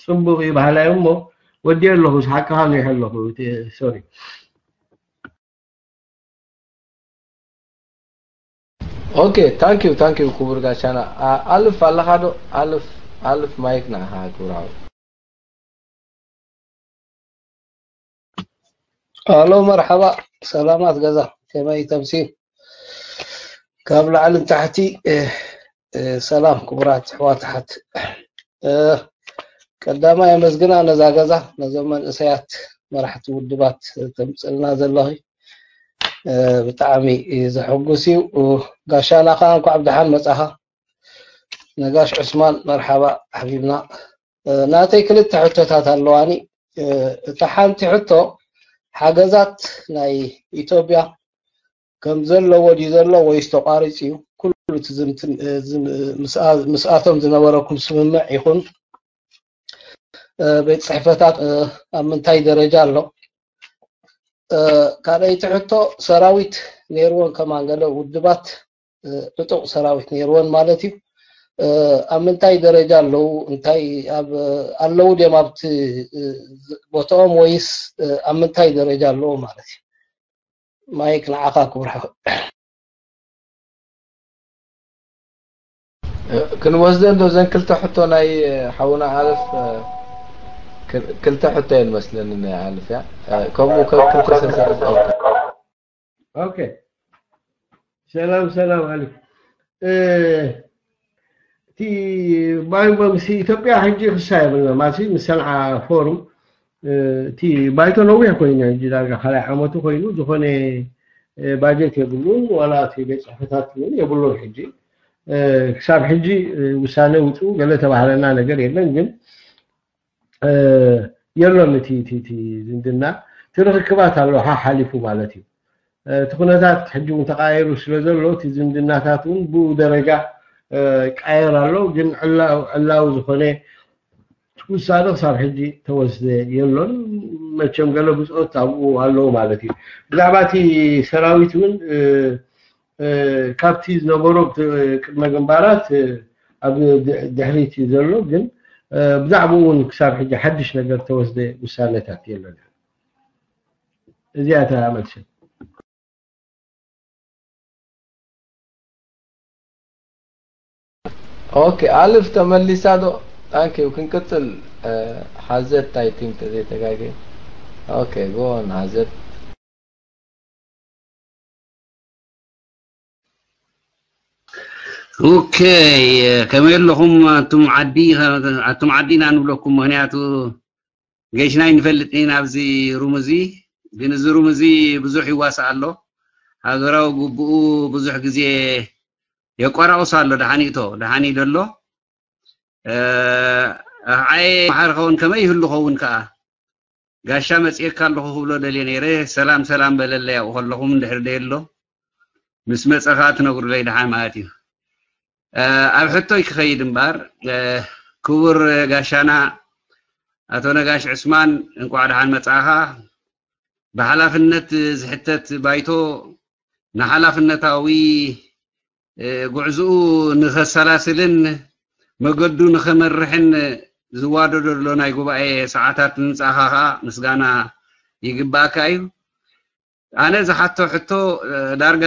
ጽቡቕ እዩ ባህላይ እሞ ወዲ ኣለኹ ሓቅኻ ነው ያለኹ። ሶሪ። Okay, thank you, thank you ክቡር ጋሻና። ኣልፍ ኣለኻ ዶ? ኣልፍ ኣልፍ ማይክ ንዓኻ ክቡር ሓው። ኣሎ መርሓባ፣ ሰላማት ገዛ፣ ከመይ ተምሲል? ካብ ላዕሊ ንታሕቲ። ሰላም ክቡራት ኣሕዋት ኣሓት። ቀዳማይ ኣመስግና ነዛ ገዛ፣ ነዞም መንእሰያት መራሕቲ ውድባት ተምፅልና ዘለኺ። ብጣዕሚ ዘሐጉስ እዩ። ጋሻና ከዓ እንኳዕ ብደሓን መፃኻ። ነጋሽ ዑስማን መርሓባ ሓቢብና። ናተይ ክልተ ሕቶታት ኣለዋኒ። እታ ሓንቲ ሕቶ፣ ሓገዛት ናይ ኢትዮጵያ ከም ዘለዎ ድዩ ዘሎ ወይስ ተቋሪፁ እዩ? ኩሉ እቲ ምስኣቶም ዝነበረኩም ስምምዕ ይኹን ቤት ፅሕፈታት ኣብ ምንታይ ደረጃ ኣሎ? ካልኣይቲ ሕቶ፣ ሰራዊት ነይርዎን ከማን ገለ ውድባት ዕጡቕ ሰራዊት ነይርወን ማለት እዩ። ኣብ ምንታይ ደረጃ ኣለዉ? እንታይ ኣብ ኣለዉ ድዮም ኣብቲ ቦታኦም ወይስ ኣብ ምንታይ ደረጃ ኣለዉ ማለት እዩ? ማይክ ንዓኻ ክቡር ሓወይ። ክንወስደን ዶ ዘን ክልተ ሕቶ ናይ ሓውና ኣልፍ? ክልተ ሕቶ እየን መስለኒ ናይ ኣልፍ እያ። ከምኡ ክልተ ሰሰረት። ኦኬ። ሰላም ሰላም ኣሊ። እቲ ባይቶ ምስ ኢትዮጵያ ሕጂ ክሳ የብልና ማለት ምስ ሰንዓ ፎርም። እቲ ባይቶ ነዊሕ ኮይኑ ሕጂ ዳርጋ ካልኣይ ዓመቱ ኮይኑ ዝኾነ ባጀት የብሉን፣ ዋላ እቲ ቤት ፅሕፈታት እውን የብሉን። ሕጂ ክሳብ ሕጂ ውሳነ ውፁ ገለ ተባህለና ነገር የለን። ግን የሎን እቲ ዝምድና፣ እቲ ርክክባት ኣሎ ሓሓሊፉ ማለት እዩ። እቲ ኩነታት ሕጂ እውን ተቃየሩ ስለ ዘሎ እቲ ዝምድናታት እውን ብኡ ደረጃ ይቃየር ኣሎ። ግን ዕላዊ ዝኾነ ውሳነ ክሳብ ሕጂ ተወስደ የሎን። መቸም ገለ ብፅኦት ኣብኡ ኣለዉ ማለት እዩ። ብዛዕባ እቲ ሰራዊት እውን ካብቲ ዝነበሮ ቅድመ ግንባራት ኣብ ድሕሪት እዩ ዘሎ። ግን ብዛዕባኡ እውን ክሳብ ሕጂ ሓድሽ ነገር ተወስደ ውሳነታት የለን። እዚኣ እታ መልሲ። ኦኬ፣ ኣልፍ ተመሊሳ ዶ? ታንክ ዩ። ክንቅጽል። ሓዘት፣ ኣይ ቲንክ፣ ተዘይተጋገ። ኦኬ፣ ጎ ኦን ሓዘት። ኦኬ፣ ከመይ ኣለኹም ኣቱም ዓዲ? ኣቱም ዓዲ ኢና ንብለኩም፣ ምኽንያቱ ገሽና ይንፈልጥ ኢና ኣብዚ ሩም እዚ። ግን እዚ ሩም እዚ ብዙሕ ይዋሳእ ኣሎ። ሃገራዊ ግቡኡ ብዙሕ ግዜ የቆራቑስ ኣሎ። ደሓን ይእቶ፣ ደሓን ይደሎ። ኣይ መሓር ኸውን ከመይ ይህሉ ኸውን ከኣ? ጋሻ መጽኤካ ኣለኹ ክብሎ ደልየ ነይረ። ሰላም ሰላም በለለይ ኣብኡ ከለኹም እንድሕር ደየሎ። ምስ መጸኻ ትነግሩለይ ደሓን ማለት እዩ። ኣብ ሕቶይ ክኸይድ እምበር፣ ክቡር ጋሻና ኣቶ ነጋሽ ዕስማን፣ እንቋዕ ደሓን መጻኻ። ብሓላፍነት ዝሕተት ባይቶ ንሓላፍነታዊ ጉዕዝኡ ንኸሰላስልን መገዱ ንኸመርሕን ዝዋደዶ ዘሎ ናይ ጉባኤ ሰዓታት ምምጻእኻ ኸኣ ምስጋና ይግባእካ እዩ። ኣነ ዝሓቶ ሕቶ ዳርጋ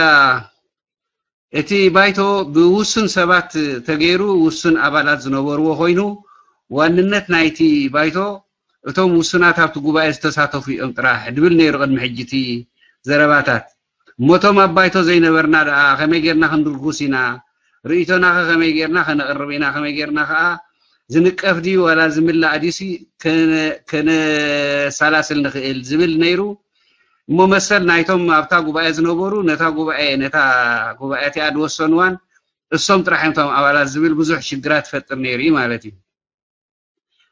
እቲ ባይቶ ብውሱን ሰባት ተገይሩ ውሱን ኣባላት ዝነበርዎ ኮይኑ ዋንነት ናይቲ ባይቶ እቶም ውሱናት ኣብቲ ጉባኤ ዝተሳተፉ እዮም ጥራሕ ድብል ነይሩ ቅድሚ ሕጂ እቲ ዘረባታት። እሞ እቶም ኣብ ባይቶ ዘይነበርና ደኣ ከመይ ጌርና ክንድርጉስ ኢና? ርእይቶናኸ ከመይ ጌርና ከነቕርብ ኢና? ከመይ ጌርና ከኣ ዝንቀፍ ድዩ ዋላ ዝምላእ ድዩሲ ከነሳላስል ንኽእል ዝብል ነይሩ። እሞ መሰል ናይቶም ኣብታ ጉባኤ ዝነበሩ ነታ ጉባኤ ነታ ጉባኤ እቲኣ ዝወሰንዋን እሶም ጥራሕ እዮም እቶም ኣባላት ዝብል ብዙሕ ሽግራት ይፈጥር ነይሩ እዩ ማለት እዩ።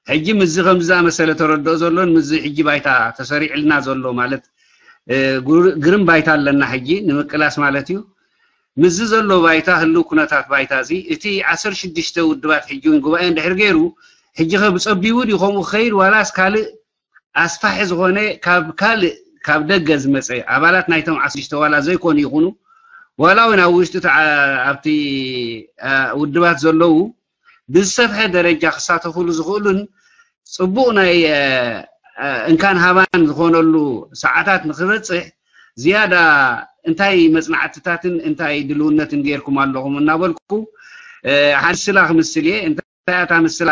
ሕጂ ምስዚ ከምዚ ዝኣመሰለ ተረድኦ ዘሎን ምስዚ ሕጂ ባይታ ተሰሪዕልና ዘሎ ማለት ግርም ባይታ ኣለና ሕጂ ንምቅላስ ማለት እዩ። ምስዚ ዘሎ ባይታ ህልው ኩነታት ባይታ እዚ እቲ ዓሰርተ ሽዱሽተ ውድባት ሕጂ እውን ጉባኤ እንድሕር ገይሩ ሕጂ ከ ብጸቢቡ ድዩ ከምኡ ክኸይድ ዋላስ ካልእ ኣስፋሒ ዝኾነ ካብ ካልእ ካብ ደገ ዝመጸ ኣባላት ናይቶም ዓሰርተ ሽዱሽተ ዋላ ዘይኮኑ ይኹኑ ዋላ እውን ኣብ ውሽጢ ኣብቲ ውድባት ዘለዉ ብዝሰፍሐ ደረጃ ክሳተፉሉ ዝኽእሉን ጽቡቕ ናይ እንካን ሃባን ዝኾነሉ ሰዓታት ንክበጽሕ ዝያዳ እንታይ መጽናዕትታትን እንታይ ድልውነትን ጌርኩም ኣለኹም እናበልኩ ሓደ ምስላ ክምስል እየ። እንታይ እታ ምስላ?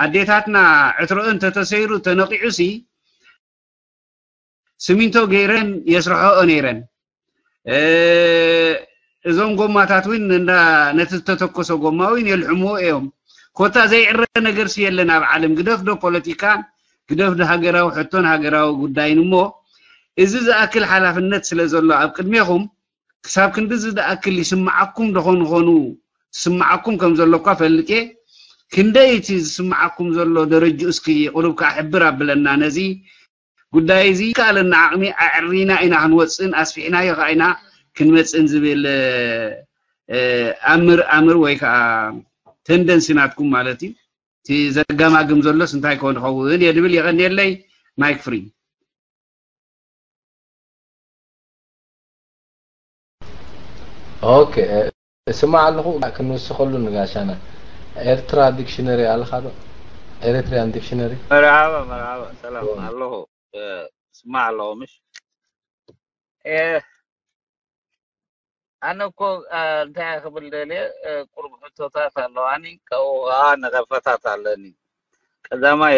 ኣዴታትና ዕትሮአን ተተሰይሩ ተነቂዑሲ ስሚንቶ ገይረን የስርሖኦ ነይረን። እዞም ጎማታት እውን እንዳ ነቲ ዝተተኮሰ ጎማ እውን የልሕምዎ እዮም። ኮታ ዘይዕረ ነገርሲ የለን ኣብ ዓለም፣ ግደፍ ዶ ፖለቲካን ግደፍ ዶ ሃገራዊ ሕቶን ሃገራዊ ጉዳይን። እሞ እዚ ዝኣክል ሓላፍነት ስለ ዘሎ ኣብ ቅድሜኹም፣ ክሳብ ክንድዚ ዝኣክል ይስምዓኩም ዶ ኾን ኾኑ? ዝስምዓኩም ከም ዘሎ እኳ ፈልጥ እየ። ክንደይ እቲ ዝስምዓኩም ዘሎ ደረጅኡ እስኪ ቁሩብ ከዓ ሕብር ኣብለና። ነዚ ጉዳይ እዚ ከኣለና ዓቕሚ ኣዕሪና ኢና ክንወፅእን ኣስፊሕናዮ ከዓ ኢና ክንመፅእን ዝብል ኣምር ኣምር ወይ ከዓ ተንደንሲ ናትኩም ማለት እዩ። እቲ ዘጋማግም ዘሎስ እንታይ ኮን ይኸውን እየ ድብል። የቐንየለይ። ማይክ ፍሪ። ኦኬ፣ እስማዕ ኣለኹ። ክንውስኸሉ ንጋሻና ኤርትራ ዲክሽነሪ ኣለኻ ዶ? ኤሪትሪያን ዲክሽነሪ። መርሓባ መርሓባ፣ ሰላም ኣለኹ። እስማዕ ኣለኹ። ምሽ ኣነ እኮ እንታይ ክብል ደልየ፣ ቁሩብ ሕቶታት ኣለዋኒ፣ ካብኡ ከዓ ነቐፈታት ኣለኒ። ቀዳማይ፣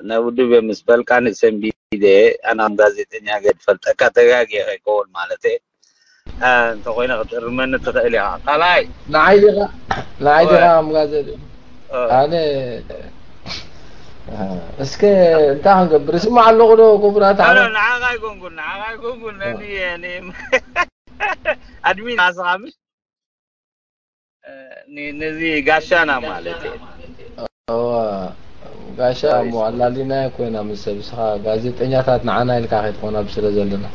ናይ ውድብ ምስ በልካኒ ሰንቢደ፣ ኣነ ከም ጋዜጠኛ ገድ ፈልጠካ ተጋጊ ከይከውን ማለት እየ። እንተኮይነ ክትእርመኒ ትኽእል ኢኻ። ካልኣይ ንዓይ ዲኻ ንዓይ ዲኻ ከም ጋዜጠኛ ኣነ እስከ እንታይ ክንገብር? እስማዕ ኣለኹ ዶ ክቡራት ኣነ? ንዓኻ ኣይኮንኩን፣ ንዓኻ ኣይኮንኩን፣ ነኒ ኣድሚን ኣስኻ ምሽ ነዚ ጋሻና ማለት እዩ። ጋሻ እሞ ኣላሊናዮ ኮይና ምስ ሰብ፣ እስኻ ጋዜጠኛታት ንዓና ኢልካ ከይትኾና ስለ ዘለና።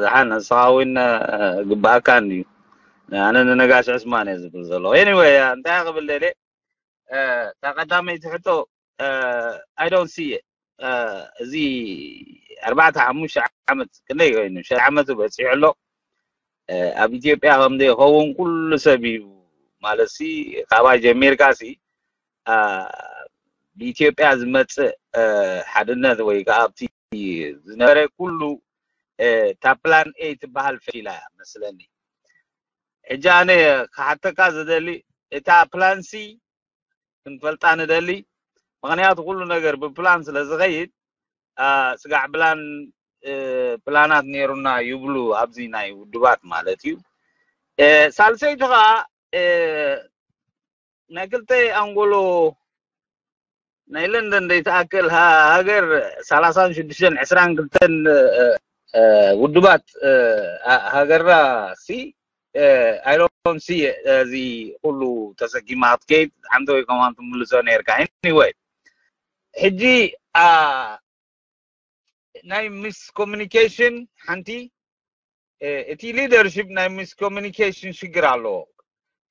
ደሓን ንስኻ እውን ግባኣካ እንድዩ። ኣነ ንነጋሽ ዕስማን እየ ዝብል ዘለኹ። ኤኒወይ እንታይ ክብል ደልየ፣ እታ ቀዳመይቲ ሕቶ፣ I don't see it። እዚ ኣርባዕተ ሓሙሽተ ዓመት ክንደይ ኮይኑ ሸ ዓመቱ በፂሑ ኣሎ። ኣብ ኢትዮጵያ ከም ዘይኸውን ኩሉ ሰብ እዩ ማለት ሲ ካባይ ጀሚርካ ሲ ብኢትዮጵያ ዝመፅእ ሓድነት ወይ ከዓ ኣብቲ ዝነበረ ኩሉ እታ ፕላን ኤ ትበሃል ፈሺላ እያ መስለኒ። ሕጂ ኣነ ክሓተካ ዝደሊ እታ ፕላን ሲ ክንፈልጣ ንደሊ፣ ምኽንያቱ ኩሉ ነገር ብፕላን ስለ ዝኸይድ ስጋዕ ብላን ፕላናት ነይሩና ይብሉ ኣብዚ ናይ ውድባት ማለት እዩ። ሳልሰይቲ ከዓ ናይ ክልተ ኣንጎሎ ናይ ለንደን ዘይትኣክል ሃገር ሰላሳን ሽዱሽተን ዕስራን ክልተን ውድባት ሃገርና ሲ ኣይዶን ሲ እዚ ኩሉ ተሰኪማ ክትከይድ ሓንቲ ወይ ከማን ትምልሶ ነርካ። ኤኒወይ ሕጂ ናይ ሚስ ኮሚኒኬሽን ሓንቲ እቲ ሊደርሽፕ ናይ ሚስ ኮሚኒኬሽን ሽግር ኣለዎ።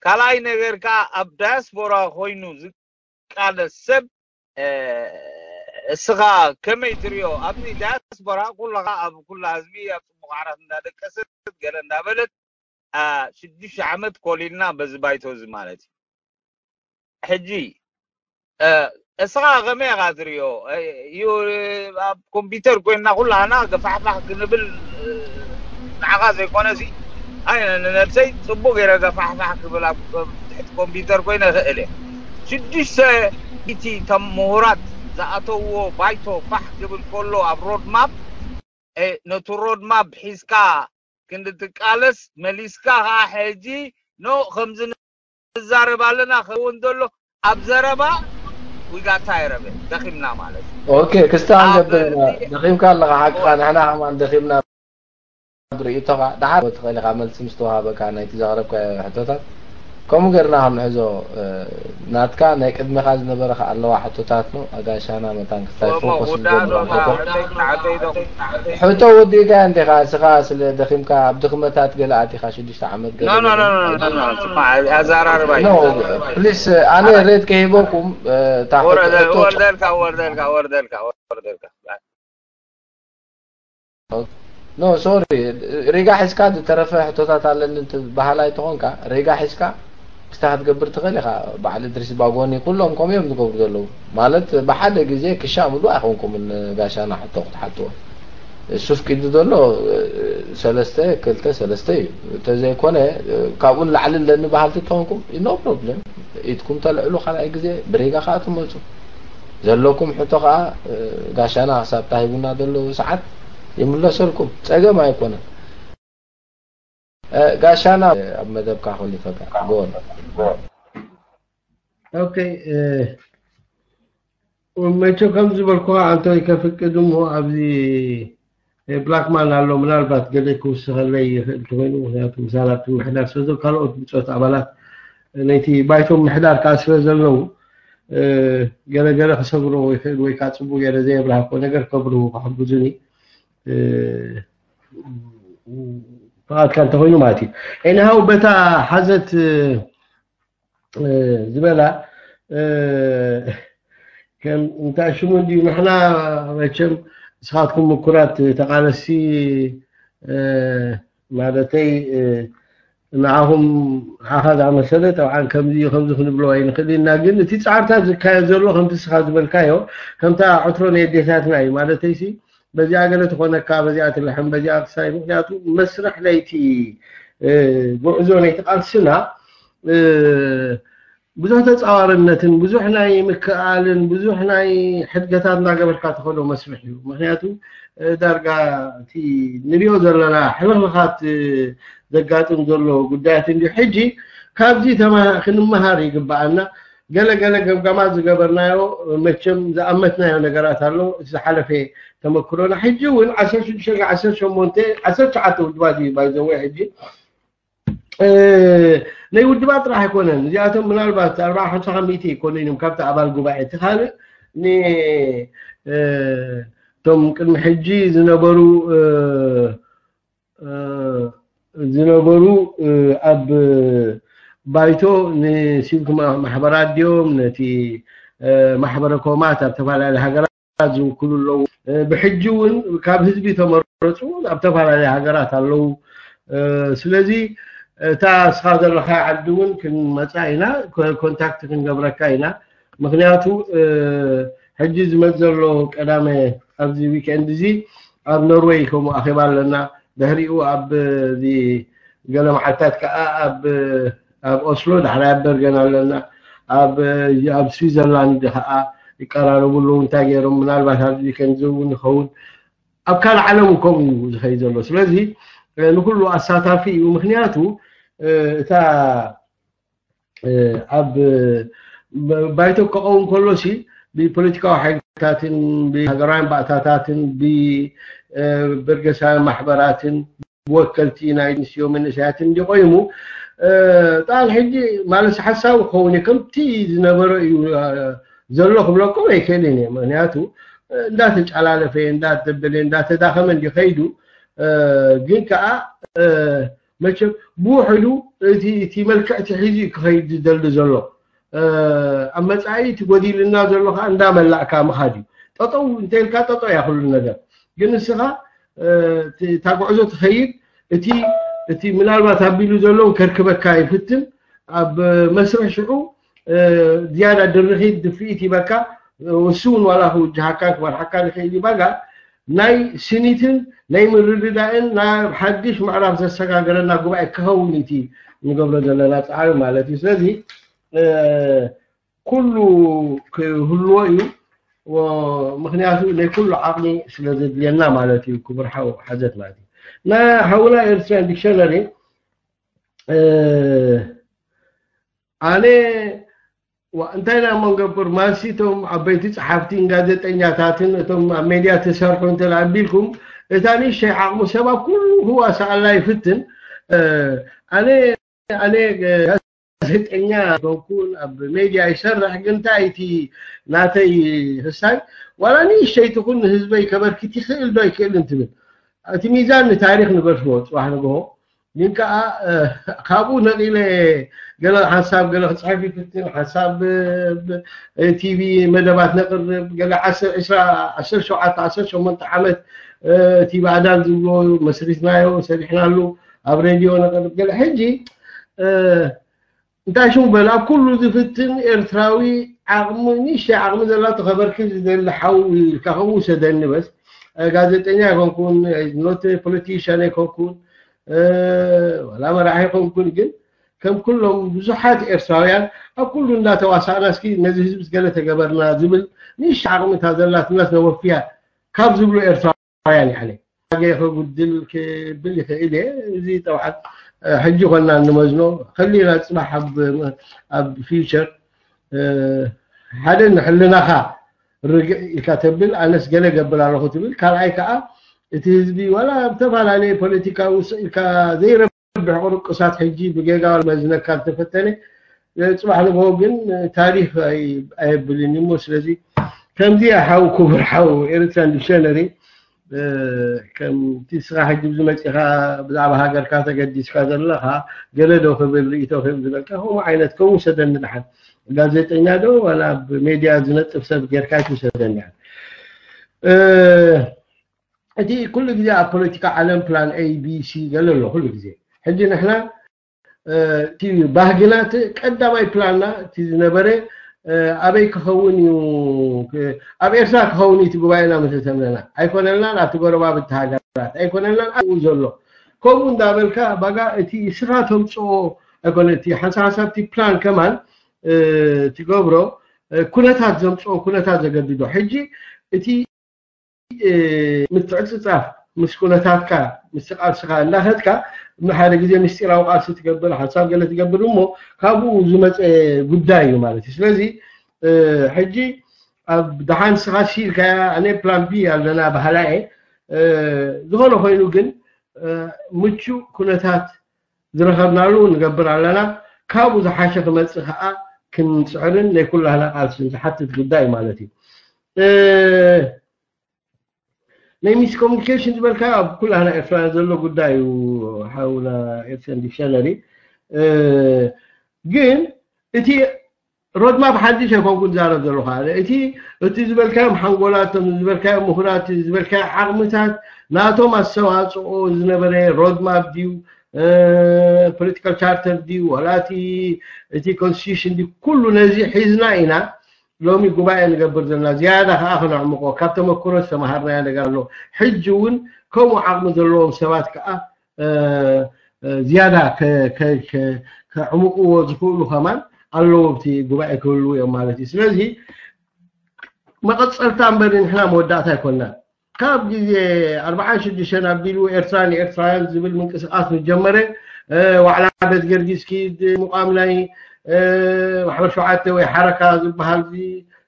ካልኣይ ነገር ከዓ ኣብ ዳያስፖራ ኮይኑ ዝቃለስ ሰብ እስኻ ከመይ ትሪኦ? ኣብዚ ዳያስፖራ ኩልኻ ኣብ ኩላ ህዝቢ ኣብ ፅቡቅ ዓራት እንዳደቀሰት ገለ እንዳበለት ሽዱሽተ ዓመት ኮሊልና በዚ ባይቶ እዚ ማለት እዩ። ሕጂ እስኻ ከመይ ኢኻ ትሪኦ? እዩ ኣብ ኮምፒውተር ኮይና ኩላና ገፋሕፋሕ ክንብል ንዓኻ ዘይኮነ ሲ ኣይ ንነብሰይ ፅቡቅ ገይረ ገፋሕፋሕ ክብል ኣብ ትሕቲ ኮምፒውተር ኮይነ እኽእል እየ። ሽዱሽተ እቲ ከም ምሁራት ዝኣተውዎ ባይቶ ፋሕ ክብል ከሎ ኣብ ሮድማፕ ነቲ ሮድማፕ ሒዝካ ክንዲ ትቃለስ መሊስካ ከዓ ሕጂ ኖ ከምዚ ንዛረብ ኣለና ከውን ዘሎ ኣብ ዘረባ ዊጋታ ይረበ ደኺምና ማለት እዩ። ኦኬ ክስታ ንገብር ኢና። ደኺምካ ኣለኻ ሓቅኻ፣ ንሕና ከማን ደኺምና። ብርእይቶኻ ደሓር ትኽእል ኢኻ መልሲ ምስ ተዋሃበካ ናይቲ ዘቕረብካዮ ሕቶታት ከምኡ ገርና ክንሕዞ ናትካ ናይ ቅድሜኻ ዝነበረ ከ ኣለዋ ሕቶታት ኖ ኣጋሻና መታን ክስታይ ፎከስ ዝገብር ሕቶ ወዲእካ እንዲኻ እስኻ ስለ ደኺምካ ኣብ ድኽመታት ገለ ኣቲኻ ሽዱሽተ ዓመት ገለ ኣዛራርባ ፕሊስ ኣነ ሬት ከሂበኩም እታ ሕቶ ወርደልካ ወርደልካ ወርደልካ ወርደልካ ኖ ሶሪ ሪጋ ሒዝካ ዝተረፈ ሕቶታት ኣለኒ በሃላይ ተኾንካ ሪጋ ሒዝካ ክስታ ክትገብር ትኽእል ኢኻ። በዓል እድሪስ ባጎኒ ኩሎም ከምኡ እዮም ዝገብሩ ዘለዉ። ማለት ብሓደ ግዜ ክሻ ምሉእ ኣይኮንኩምን ጋሻና ሕቶ ክትሓትዎ። ሱፍ ቂዱ ዘሎ ሰለስተ ክልተ ሰለስተ እዩ። እንተዘይኮነ ካብኡ ንላዕሊ ኣለኒ በሃልቲ ተኾንኩም no problem። ኢድኩም ተልዕሉ ካልኣይ ግዜ ብሬጋ ከዓ ትመፁ። ዘለኩም ሕቶ ከዓ ጋሻና ክሳብ ታሂቡና ዘሎ ሰዓት ይምለሰልኩም። ፀገም ኣይኮነን። ጋሻና ኣብ መደብካ ኮሊፈካ ጎል ኦኬ መቸ ከም ዝበልኩ ኣንቶይ ከፍቅድ እሞ ኣብዚ ብላክማን ኣሎ ምናልባት ገለ ክውስኸለይ ይኽእል ተኮይኑ ምክንያቱ ምሳላት ምሕዳር ስለ ካልኦት ብፆት ኣባላት ነይቲ ባይቶም ምሕዳር ከዓ ስለ ዘለዉ ገለገለ ክሰብሮ ይኽእል ወይ ከዓ ፅቡቅ ገይረ ዘየብርሃኮ ነገር ከብርሁ ክሕግዙኒ ፍቓድካ እንተኮይኑ ማለት እዩ። ኤንሃው በታ ሓዘት ዝበላ እንታይ ሽሙ እንዲዩ ንሕና መቸም ንስኻትኩም ምኩራት ተቃለሲ ማለተይ ንዓኹም ንዓኻ ዝኣመሰለ ጠብዓን ከምዚ እዩ ከምዚ ክንብሎ ኣይንኽእል ኢና ግን እቲ ፃዕርታት ዝካየድ ዘሎ ከምቲ ንስኻ ዝበልካዮ ከምታ ዕትሮ ናይ ኣዴታትና እዩ ማለተይሲ በዚኣ ገለ ትኾነካ በዚኣ ትልሕም በዚኣ ክሳይ ምክንያቱ መስርሕ ናይቲ ጉዕዞ ናይቲ ቃልስና ብዙሕ ተፃዋርነትን ብዙሕ ናይ ምክእኣልን ብዙሕ ናይ ሕድገታት እናገበርካ ትኸዶ መስርሕ እዩ ምክንያቱ ዳርጋ እቲ ንሪኦ ዘለና ሕልኽልኻት ዘጋጥም ዘሎ ጉዳያት እንዲዩ ሕጂ ካብዚ ክንመሃር ይግበኣና ገለ ገለ ገምጋማት ዝገበርናዮ መቸም ዝኣመትናዮ ነገራት ኣሎ ዝሓለፈ ተመክሮና ሕጂ እውን ዓሰርተ ሽዱሽተ ዓሰርተ ሸሞንተ ዓሰርተ ትሽዓተ ውድባት እዩ ባይዘወ ሕጂ ናይ ውድባት ጥራሕ ኣይኮነን እዚኣቶም ምናልባት ኣርባ ሓምሳ ሚእቲ ኣይኮነን እዮም ካብቲ ኣባል ጉባኤ እቲ ካልእ እቶም ቅድሚ ሕጂ ዝነበሩ ዝነበሩ ኣብ ባይቶ ንሲቪክ ማሕበራት ድዮም ነቲ ማሕበረ ኮማት ኣብ ተፈላለየ ሃገራት ዝውክሉ ኣለዉ ብሕጂ እውን ካብ ህዝቢ ተመረፁ ኣብ ተፈላለየ ሃገራት ኣለዉ ስለዚ እታ እስኻ ዘለኻ ዓዲ እውን ክንመፃ ኢና ኮንታክት ክንገብረካ ኢና ምክንያቱ ሕጂ ዝመፅ ዘሎ ቀዳመ ኣብዚ ዊክኤንድ እዚ ኣብ ኖርወይ ከምኡ ኣኼባ ኣለና ድሕሪኡ ኣብ ገለ መዓልታት ከዓ ኣብ ኣብ ኦስሎ ዳሕራይ ኣብ በርገን ኣለና ኣብ ኣብ ስዊዘርላንድ ከዓ ይቀራረቡ ኣለዉ እንታይ ገይሮም ምናልባት ኣብዚ ዊክኤንድ እዚ እውን ይኸውን ኣብ ካልእ ዓለም ከምኡ እዩ ዝኸይድ ዘሎ ስለዚ ንኩሉ ኣሳታፊ እዩ ምክንያቱ እታ ኣብ ባይቶ ክኸውን ከሎ ሲ ብፖለቲካዊ ሓይልታትን ብሃገራውያን ባእታታትን ብበርገሳውያን ማሕበራትን ብወከልቲ ናይ ኣንስትዮ መንእሰያትን እንዲቆይሙ ጣል ሕጂ ማለት ሓሳቡ ክኸውን እዩ ከምቲ ዝነበረ እዩ ዘሎ ክብለኩም ኣይክእልን እየ ምክንያቱ እንዳተጫላለፈ እንዳተበለ እንዳተዳኸመ እንዲ ከይዱ ግን ከዓ መቸም ብውሕዱ እቲ እቲ መልክዕ እቲ ሒዙ እዩ ክኸይድ ዝደሊ ዘሎ ኣብ መፃኢ እቲ ጎዲልና ዘሎ ከዓ እንዳመላእካ ምኻድ እዩ ጠጠው እንተልካ ጠጠው እያ ኩሉ ነገር ግን ንስኻ እታ ጉዕዞ ትኸይድ እቲ እቲ ምናልባት ኣቢሉ ዘሎ ከርክበካ ይፍትን ኣብ መስርሕ ሽዑ ዝያዳ ድርኺት ድፍኢት ይበካ እሱ እውን ዋላ ክውጅሃካ ክመርሓካ ይኽእል እዩ ባጋ ናይ ስኒትን ናይ ምርድዳእን ናብ ሓድሽ ምዕራፍ ዘሰጋገረና ጉባኤ ክኸውን እቲ ንገብሮ ዘለና ፃዕሪ ማለት እዩ ስለዚ ኩሉ ክህልዎ እዩ ምክንያቱ ናይ ኩሉ ዓቕሚ ስለ ዘድልየና ማለት እዩ ክቡር ሓው ሓዘት ማለት እዩ ናይ ሓውና ኤርትራን ዲክሸነሪ ኣነ እንታይ ኢና እሞ ንገብር ማሲ እቶም ዓበይቲ ፀሓፍቲን ጋዜጠኛታትን እቶም ኣብ ሜድያ ትሰርሑ እንተ ኣቢልኩም እታ ንእሽተይ ዓቕሙ ሰብ ኣብ ኩሉ ህዋሳኣላ ይፍትን ኣነ ኣነ ጋዜጠኛ ኮንኩን ኣብ ሜድያ ይሰርሕ ግን እንታይ እቲ ናተይ ህሳይ ዋላ ንእሽተይ ትኹን ንህዝበይ ከበርክት ይኽእል ዶ ይክእልን ትብል እቲ ሚዛን ንታሪክ ንገድፍዎ ፅባሕ ንግሆ ግን ከዓ ካብኡ ነቂለ ገለ ሓንሳብ ገለ ክፅሕፍ ይፍትን ሓንሳብ ቲቪ መደባት ነቅርብ ገለ ዓሰርተ ሸውዓተ ዓሰርተ ሸሞንተ ዓመት እቲ ባዕዳን ዝብሎ መስሪትናዮ ሰሪሕናሉ ኣብ ሬድዮ ነቅርብ ገለ ሕጂ እንታይ ሽሙ በል ኣብ ኩሉ ዝፍትን ኤርትራዊ ዓቕሚ ንእሽተይ ዓቕሚ ዘላቶ ከበርክት ዝደሊ ሓው ኢልካ ከምኡ ውሰደኒ በስ። ጋዜጠኛ ኣይኮንኩን፣ ኖት ፖለቲሽያን ኣይኮንኩን፣ ዋላ መራሒ ኣይኮንኩን፣ ግን ከም ኩሎም ብዙሓት ኤርትራውያን ኣብ ኩሉ እንዳተዋሳእና እስኪ ነዚ ህዝቢ ገለ ተገበርና ዝብል ንእሽተይ ዓቕሚ እታ ዘላትናስ ነወፍያ ካብ ዝብሉ ኤርትራውያን እየ። ኣነ ከጉድል ክብል ይኽእል እየ። እዚ ጠብዓን ሕጂ ኮና እንመዝኖ ከሊና ፅባሕ ኣብ ፊውቸር ሓደ ንሕልናኻ ርግእ ኢልካ ተብል ኣነስ ገለ ገብር ኣለኹ ትብል ካልኣይ ከዓ እቲ ህዝቢ ዋላ ብተፈላለየ ፖለቲካዊ ስኢልካ ዘይረብሕ ቁርቁሳት ሕጂ ብጌጋ መዝነካ ዝተፈተነ ፅባሕ ንግሆ ግን ታሪክ ኣየብልን እሞ ስለዚ ከምዚ ሓው ክቡር ሓው ኤርትራን ዲክሸነሪ ከምቲ ስኻ ሕጂ ዝመፅኻ ብዛዕባ ሃገርካ ተገዲስካ ዘለኻ ገለ ዶ ክብል ርእቶ ክብል ዝበልካ ከምኡ ዓይነት ከምኡ ሰደኒ ድሓን ጋዜጠኛ ዶ ዋላ ኣብ ሜድያ ዝነጥፍ ሰብ ጌርካ ኣይትውሰደኒ እቲ ኩሉ ግዜ ኣብ ፖለቲካ ዓለም ፕላን ኤ ቢ ሲ ገለ ኣሎ ኩሉ ግዜ ሕጂ ንሕና እቲ ባህግና እቲ ቀዳማይ ፕላንና እቲ ዝነበረ ኣበይ ክኸውን እዩ ኣብ ኤርትራ ክኸውን እዩ እቲ ጉባኤና ምተተምነና ኣይኮነልናን ኣብቲ ጎረባብቲ ሃገራት ኣይኮነልናን ኣብኡ ዘሎ ከምኡ እንዳበልካ ባጋ እቲ ስኻ ተምፅኦ ኣይኮነ እቲ ሓንሳ ሓንሳብ እቲ ፕላን ከማን ትገብሮ ኩነታት ዘምፅኦ ኩነታት ዘገድዶ ሕጂ እቲ ምትዕፅፃፍ ምስ ኩነታትካ ምስ ቃልስኻ እንዳኸድካ ሓደ ግዜ ምስጢራዊ ቃልሲ ትገብር ሓሳብ ገለ ትገብር እሞ ካብኡ ዝመፀ ጉዳይ እዩ ማለት እዩ ስለዚ ሕጂ ኣብ ደሓን ስኻ ሲልካ ኣነ ፕላን ቢ ኣለና ባህላየ ዝኾነ ኮይኑ ግን ምቹእ ኩነታት ዝረኸብናሉ ንገብር ኣለና ካብኡ ዝሓሸ ክመፅእ ከዓ ክንፅዕርን ናይ ኩላህና ቃልስን ዝሓትት ጉዳይ ማለት እዩ ናይ ሚስ ኮሚኒኬሽን ዝበልካ ኣብ ኩላህና ኤርትራውያን ዘሎ ጉዳይ እዩ ሓውና ኤርትራን ዲክሸነሪ ግን እቲ ሮድማፕ ሓድሽ ኣይኮንኩ ዝዛረብ ዘለኹ ኣነ እቲ እቲ ዝበልካዮም ሓንጎላት እቶም ዝበልካዮም ምሁራት ዝበልካዮ ዓቕምታት ናቶም ኣስተዋፅኦ ዝነበረ ሮድማፕ ድዩ ፖለቲካል ቻርተር ድዩ ዋላ እቲ እቲ ኮንስቲቱሽን ድዩ ኩሉ ነዚ ሒዝና ኢና ሎሚ ጉባኤ ንገብር ዘለና ዝያዳ ከዓ ክነዕምቆ ካብ ተመክሮ ዝተምሃርናዮ ነገር ኣሎ ሕጂ እውን ከምኡ ዓቕሚ ዘለዎም ሰባት ከዓ ዝያዳ ከዕምቅዎ ዝኽእሉ ከማን ኣለዉ ኣብቲ ጉባኤ ክህልዉ እዮም ማለት እዩ ስለዚ መቐፀልታ እምበር ንሕና መወዳእታ ኣይኮንና ካብ ግዜ ኣርባዓን ሽዱሽተን ኣቢሉ ኤርትራ ንኤርትራውያን ዝብል ምንቅስቃስ ምጀመረ ዋዕላ ቤት ገርጊስ ኪድ ምቋም ናይ ማሕበር ሸውዓተ ወይ ሓረካ ዝበሃል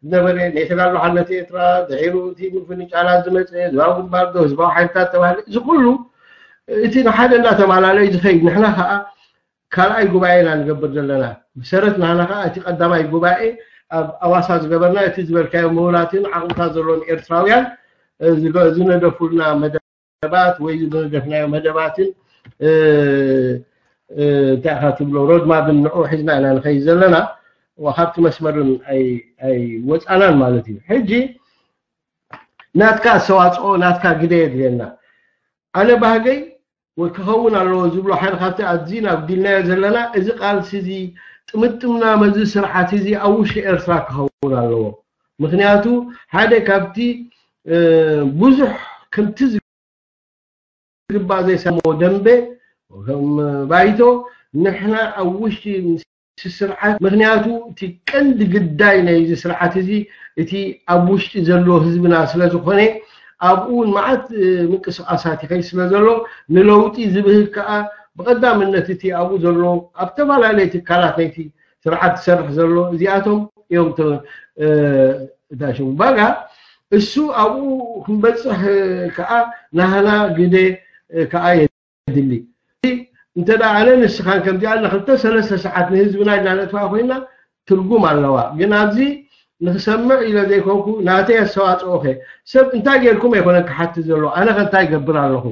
ዝነበረ ናይ ተጋድሎ ሓርነት ኤርትራ ድሒሩ እቲ ምፍንጫላት ዝመፀ ህዝባዊ ግንባር ዶ ህዝባዊ ሓይልታት ተባህለ እዚ ኩሉ እቲ ንሓደ እንዳተማላለዩ ዝኸይድ ንሕና ከዓ ካልኣይ ጉባኤ ኢና ንገብር ዘለና ብሰረት ናህና ከዓ እቲ ቀዳማይ ጉባኤ ኣብ ኣዋሳ ዝገበርና እቲ ዝበልካዮ ምሁራትን ዓቕምታት ዘለዎም ኤርትራውያን ዝነደፉልና መደባት ወይ ዝነደፍናዮ መደባትን እንታይ ኢኻ ትብሎ ሮድማብን ንዑ ሒዝና ኢና ንኸይድ ዘለና ካብቲ መስመርን ኣይወፃናን ማለት እዩ ሕጂ ናትካ ኣስተዋፅኦ ናትካ ግደ የድልየና ኣነ ባህገይ ወይ ክኸውን ኣለዎ ዝብሎ ሓደ ካብቲ ኣዝና ኣጉዲልናዮ ዘለና እዚ ቃልሲ እዚ ጥምጥምና መዚ ስርዓት እዚ ኣብ ውሽጢ ኤርትራ ክኸውን ኣለዎ ምክንያቱ ሓደ ካብቲ ብዙሕ ከምቲ ዝግባእ ዘይሰሞ ደንበ ባይቶ ንሕና ኣብ ውሽጢ ስርዓት ምክንያቱ እቲ ቀንዲ ግዳይ ናይዚ ስርዓት እዚ እቲ ኣብ ውሽጢ ዘሎ ህዝብና ስለ ዝኾነ ኣብኡ እውን መዓት ምንቅስቃሳት ይኸይ ስለ ዘሎ ንለውጢ ዝብህግ ከዓ ብቐዳምነት እቲ ኣብኡ ዘሎ ኣብ ዝተፈላለየ ትካላት ናይቲ ስርዓት ዝሰርሕ ዘሎ እዚኣቶም እዮም እታ ሽሙ ባጋ እሱ ኣብኡ ክንበፅሕ ከዓ ናህና ግደ ከዓ የድሊ እንተ ኣነ ንስኻን ከምዚኣ ንክልተ ሰለስተ ሰዓት ንህዝብና ኢልና ነጥፋ ኮይና ትርጉም ኣለዋ ግን ኣብዚ ንክሰምዕ ኢለ ዘይኮንኩ ናተይ ኣስተዋፅኦኸ ሰብ እንታይ ጌርኩም ኣይኮነን ክሓትት ዘሎ ኣነ ከ እንታይ ይገብር ኣለኹ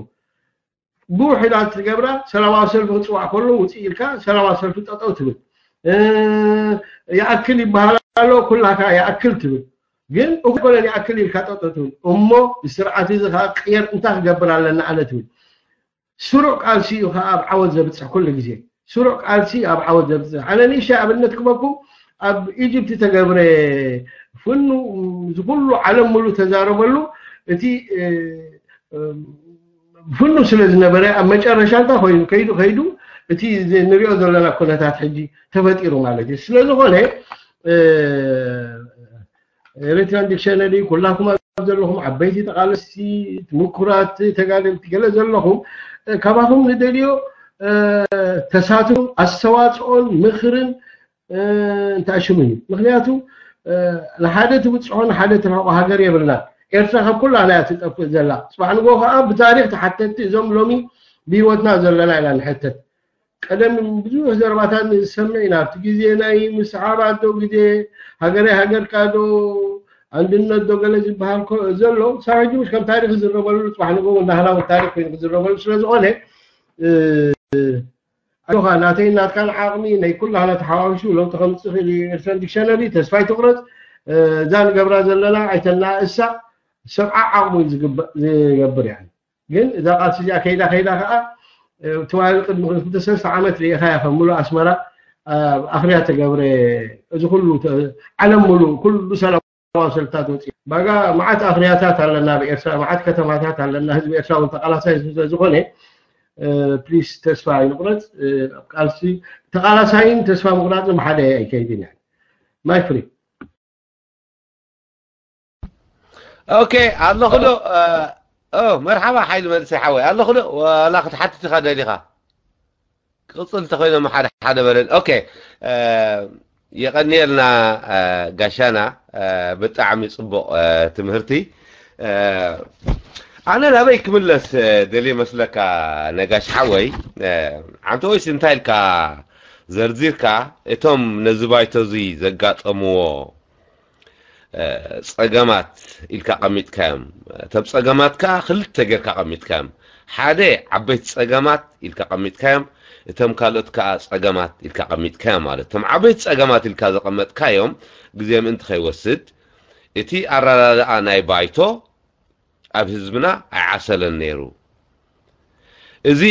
ብውሕዳት ትገብራ ሰላማዊ ሰልፊ ክፅዋዕ ከሎ ውፅእ ኢልካ ሰላማዊ ሰልፊ ጠጠው ትብል ይኣክል ይበሃል ኣሎ ኩላካ ይኣክል ትብል ግን እኮነን ይኣክል ኢልካ ጠጠው ትብል እሞ ስርዓት እዚ ከዓ ቅየር እንታይ ክገብር ኣለና ኣነ ትብል ስሩዕ ቃልሲ እዩ ከዓ ኣብ ዓወት ዘብፅሕ ኩሉ ግዜ ስሩዕ ቃልሲ ኣብ ዓወት ዘብፅሕ። ኣነ ንእሽተይ ኣብነት ክበኩም፣ ኣብ ኢጅፕት ተገብረ ፍኑ፣ እዚ ኩሉ ዓለም ሙሉ ተዛረበሉ፣ እቲ ፍኑ ስለ ዝነበረ ኣብ መጨረሻ እንታይ ኮይኑ ከይዱ ከይዱ እቲ ንሪኦ ዘለና ኩነታት ሕጂ ተፈጢሩ ማለት እዩ። ስለዝኾነ ኤሪትራን ዲክሸነሪ ኩላኩም ኣብ ዘለኹም ዓበይቲ ተቓለስቲ፣ ምኩራት ተጋደልቲ ገለ ዘለኹም፣ ካባኹም ንደልዮ ተሳትፎን ኣስተዋፅኦን ምኽርን እንተኣሽሙን እዩ። ምክንያቱ ንሓደ ትብፅሖ ንሓደ ትርሕቆ ሃገር የብልና። ኤርትራ ካብ ኩላና እያ ትጠፍእ ዘላ። ፅባሕ ንጎ ከዓ ብታሪክ ተሓተትቲ እዞም ሎሚ ብህይወትና ዘለና ኢና ንሕተት። ቀደም ብዙሕ ዘረባታት ንሰምዕ ኢና። ኣብቲ ግዜ ናይ ምስዓብ ኣዶ ግዜ ሃገረይ ሃገርካ ዶ፣ ኣንድነት ዶ ገለ ዝበሃል ዘሎ ሳብ ሕጂ ምስ ከም ታሪክ ዝረበሉ፣ ፅባሕ ንጎ ናህላዊ ታሪክ ኮይኑ ክዝረበሉ ስለዝኾነ ኣጆኻ፣ ናተይ ናትካን ዓቕሚ ናይ ኩላህና ተሓዋዊሱ ለውጢ ከምፅእ ክእል እዩ። ኤርትራን ዲክሸነሪ ተስፋ ኣይትቁረፅ። እዛ ንገብራ ዘለና ኣይተናእሳ፣ ሰብዓ ዓቕሙ እዩ ዝገብር። ያ ግን እዛ ቃልሲ እዚኣ ከይዳ ከይዳ ከዓ ተባሂሉ ቅድሚ ክልተ ሰለስተ ዓመት ርኢኻ ኢኻ ሙሉእ ኣስመራ ኣኽርያ ተገብረ። እዚ ኩሉ ዓለም ሙሉእ ኩሉ ሰላም ሰልታት ወፂ ባጋ መዓት ኣኽርያታት ኣለና ኣብ ኤርትራ፣ መዓት ከተማታት ኣለና። ህዝቢ ኤርትራ እውን ተቃላሳይ ህዝቢ ስለዝኾነ ፕሊስ ተስፋ ኣይንቁረፅ። ኣብ ቃልሲ ተቃላሳይን ተስፋ ምቁራፅን ብሓደ ኣይከይድን እያ። ማይ ፍሪ ኦኬ ኣለኹ ዶ መርሓባ ሓይሊ መንእሰይ ሓወይ ኣለኹ ዶ ዋላ ክትሓትት ኢኻ ደሊኻ? ክቕፅል እንተኮይኖም ሓደ ሓደ በለን። ኦኬ የቐንየልና ጋሻና ብጣዕሚ ፅቡቅ ትምህርቲ። ኣነ ናበይ ክምለስ ደልየ መስለካ ነጋሽ ሓወይ? ዓንተ ወይስ እንታይ ኢልካ ዘርዚርካ እቶም ነዚ ባይቶ እዚ ዘጋጠምዎ ፀገማት ኢልካ ቀሚጥካዮም። እቶም ፀገማት ከዓ ክልተ ጌርካ ቀሚጥካዮም። ሓደ ዓበይቲ ፀገማት ኢልካ ቀሚጥካዮም፣ እቶም ካልኦት ከዓ ፀገማት ኢልካ ቀሚጥካዮም ማለት። እቶም ዓበይቲ ፀገማት ኢልካ ዘቐመጥካዮም ግዜ ምእንቲ ከይወስድ እቲ ኣረዳድኣ ናይ ባይቶ ኣብ ህዝብና ኣይዓሰለን ነይሩ። እዚ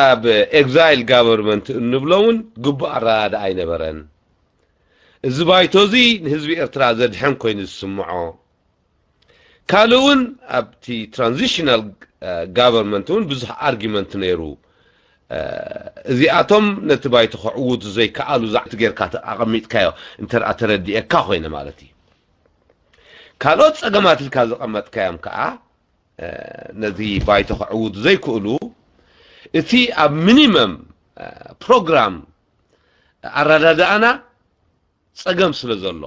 ኣብ ኤግዛይል ጋቨርመንት እንብሎ እውን ግቡእ ኣረዳድኣ ኣይነበረን። እዚ ባይቶ እዚ ንህዝቢ ኤርትራ ዘድሕን ኮይኑ ዝስምዖ ካልእ እውን ኣብቲ ትራንዚሽናል ጋቨርመንት እውን ብዙሕ ኣርጊመንት ነይሩ። እዚኣቶም ነቲ ባይቶ ክዕውቱ ዘይከኣሉ ዛዕቲ ጌርካ ኣቐሚጥካዮ እንተ ተረዲኤካ ኮይነ ማለት እዩ። ካልኦት ፀገማት ኢልካ ዘቐመጥካዮም ከዓ ነዚ ባይቶ ክዕውቱ ዘይክእሉ እቲ ኣብ ሚኒመም ፕሮግራም ኣረዳድኣና ፀገም ስለ ዘሎ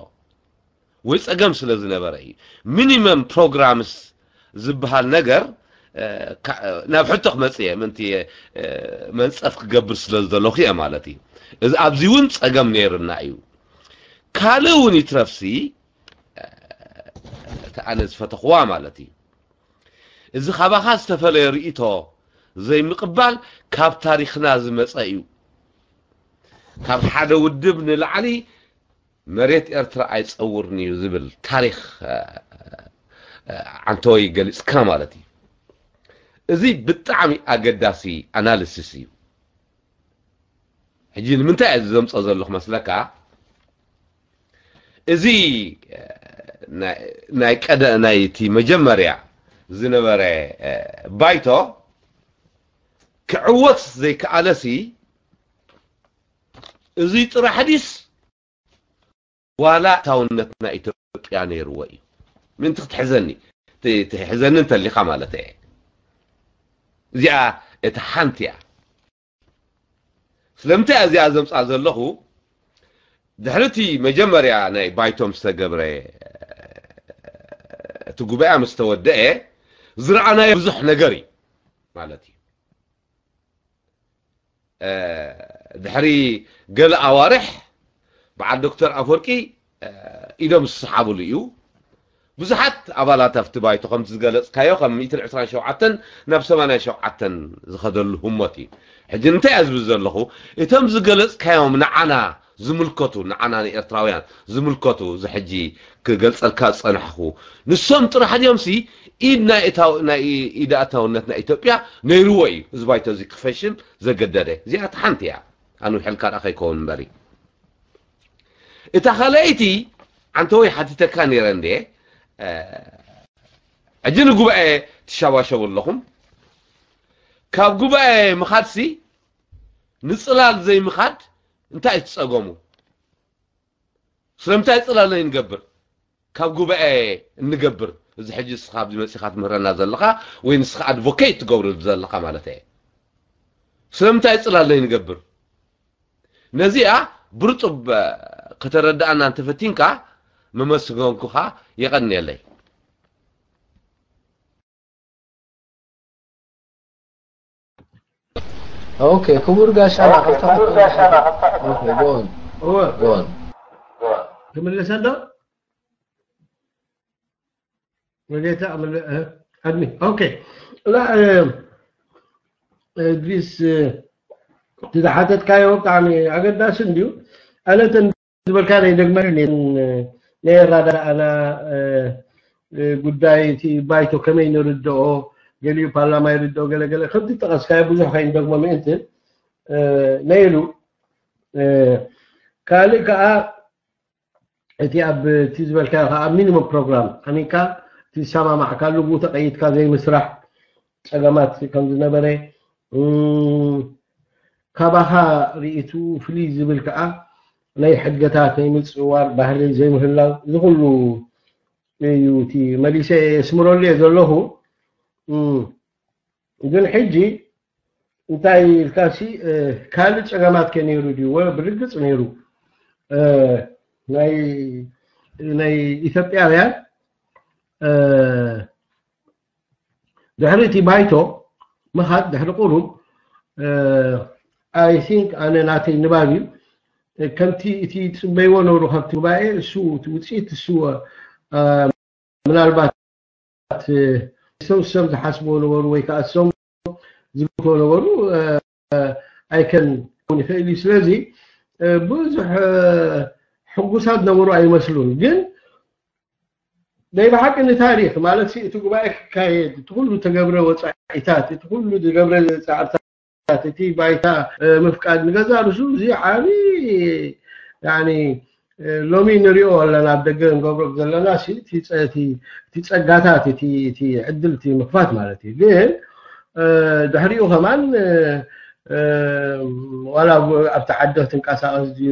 ወይ ፀገም ስለ ዝነበረ እዩ። ሚኒመም ፕሮግራምስ ዝበሃል ነገር ናብ ሕቶ ክመፅእ እየ ምእንቲ መንፀፍ ክገብር ስለ ዝደለኹ እየ ማለት እዩ። ኣብዚ እውን ፀገም ነይርና እዩ። ካልእ እውን ይትረፍሲ እቲ ኣነ ዝፈተኽዋ ማለት እዩ። እዚ ካባኻ ዝተፈለየ ርእይቶ ዘይምቕባል ካብ ታሪኽና ዝመፀ እዩ። ካብ ሓደ ውድብ ንላዕሊ መሬት ኤርትራ ኣይፀውርን እዩ ዝብል ታሪኽ ዓንተወይ ገሊፅካ ማለት እዩ። እዚ ብጣዕሚ ኣገዳሲ ኣናሊሲስ እዩ። ሕጂ ንምንታይ እየ ዘምፀ ዘለኹ መስለካ? እዚ ናይ ቀደ ናይ እቲ መጀመርያ ዝነበረ ባይቶ ክዕወት ዘይከኣለሲ እዚ ጥራሕ ዲስ ዋላ ታውነትና ኢትዮጵያ ነይርዎ እዩ። ምንቲ ክትሕዘኒ ትሕዘኒ እንተሊኻ ማለት እየ። እዚኣ እቲ ሓንቲ እያ። ስለምንታይ እዚኣ ዘምፃ ዘለኹ ድሕሪ እቲ መጀመርያ ናይ ባይቶም ዝተገብረ እቲ ጉባኤ ምስ ተወደአ ዝረኣናዮ ብዙሕ ነገር እዩ ማለት እዩ። ድሕሪ ገለ ኣዋርሕ በዓል ዶክተር ኣፈወርቂ ኢዶም ዝሰሓብሉ እዩ። ብዙሓት ኣባላት ኣብቲ ባይቶ ከምቲ ዝገለፅካዮ ካብ ሚእትን ዕስራን ሸውዓተን ናብ ሰማንያን ሸውዓተን ዝኸደሉ ህሞት እዩ። ሕጂ እንታይ እየ ዝብል ዘለኹ እቶም ዝገለፅካዮም ንዓና ዝምልከቱ ንዓና ንኤርትራውያን ዝምልከቱ እዚ ሕጂ ክገልፀልካ ዝፀናሕኹ ንሶም ጥራሕ ድዮም ሲ ኢድ ናይ ኢዳእታውነት ናይ ኢትዮጵያ ነይርዎ እዩ እዚ ባይቶ እዚ ክፈሽል ዘገደደ። እዚኣ እቲ ሓንቲ እያ። ኣንውሕልካ ደኣ ከይከውን እምበሪ። እታ ካልኣይቲ ዓንተወይ ሓቲተካ ነይረ እንዴ? ሕጂ ንጉባኤ ትሻባሸቡ ኣለኹም። ካብ ጉባኤ ምኻድሲ ንፅላል ዘይምኻድ እንታይ እዩ ትፀገሙ? ስለምንታይ ፅላል ዘይንገብር? ካብ ጉባኤ እንገብር፣ እዚ ሕጂ ንስኻ ኣብዚ መፂኻ ትምህረና ዘለኻ ወይ ንስኻ ኣድቮኬት ትገብሩ ዘለኻ ማለት እየ። ስለምንታይ ፅላል ዘይንገብር? ነዚኣ ብርጡብ ከተረድኣና እንተፈቲንካ መመስገንኩኻ። የቐንየለይ። ኦኬ ክቡር ጋሻና ክልተ ሕቶ። ኦኬ ጎን እወ ጎን ክምልሰ ዶ ወዴታ ኣድሚ ኦኬ ላ እድሪስ ዝሓተትካዮ ብጣዕሚ ኣገዳሲ እንድዩ። ኣነ ተን ዝበልካ ናይ ደግመ ናይ ኣረዳድኣና ጉዳይ እቲ ባይቶ ከመይ ንርድኦ፣ ገሊኡ ፓርላማ ይርድኦ ገለገለ ከምቲ ጠቐስካዮ ብዙሕ ከይንደግሞ ምእንቲ ነይሩ። ካልእ ከዓ እቲ ኣብ እቲ ዝበልካዮ ከዓ ሚኒመም ፕሮግራም ኣሚንካ እቲ ዝሰማማዕካሉ ብኡ ተቐይድካ ዘይምስራሕ ፀገማት ከም ዝነበረ ካባኻ ርእይትኡ ፍልይ ዝብል ከዓ ናይ ሕድገታት ናይ ምፅዋር ባህሊ ዘይምህላው እዚ ኩሉ እዩ እቲ መሊሰ የስምረሉ እየ ዘለኹ። ግን ሕጂ እንታይ ኢልካሲ ካልእ ፀገማት ከ ነይሩ ድዩ? ወ ብርግፅ ነይሩ። ናይ ኢትዮጵያውያን ድሕሪ እቲ ባይቶ ምኻድ ድሕሪ ቁሩብ I think ኣነ ናተይ ንባብ እዩ ከምቲ እቲ ፅበይዎ ነብሩ ካብቲ ጉባኤ እሱ ውፅኢት እሱ ምናልባት ሰው ሰብ ዝሓስብዎ ነበሩ ወይ ከዓ ሰው ዝብልዎ ነበሩ ኣይከን ይኽእል እዩ። ስለዚ ብዙሕ ሕጉሳት ነበሩ ኣይመስሉን። ግን ናይ ብሓቂ ንታሪኽ ማለት እቲ ጉባኤ ክካየድ እቲ ኩሉ ተገብረ ወፃኢታት እቲ ኩሉ ዝገብረ ፃዕርታት እቲ ባይታ ምፍቃድ ንገዛ ርሱ እዚ ዓብዪ ሎሚ ንሪኦ ኣለና ኣብ ደገ ንገብሮ ዘለና እቲ ፀጋታት እቲ ዕድል እቲ ምኽፋት ማለት እዩ። ግን ድሕሪኡ ከማን ዋላ ኣብቲ ዓዲ ክትንቀሳቐስ ድዩ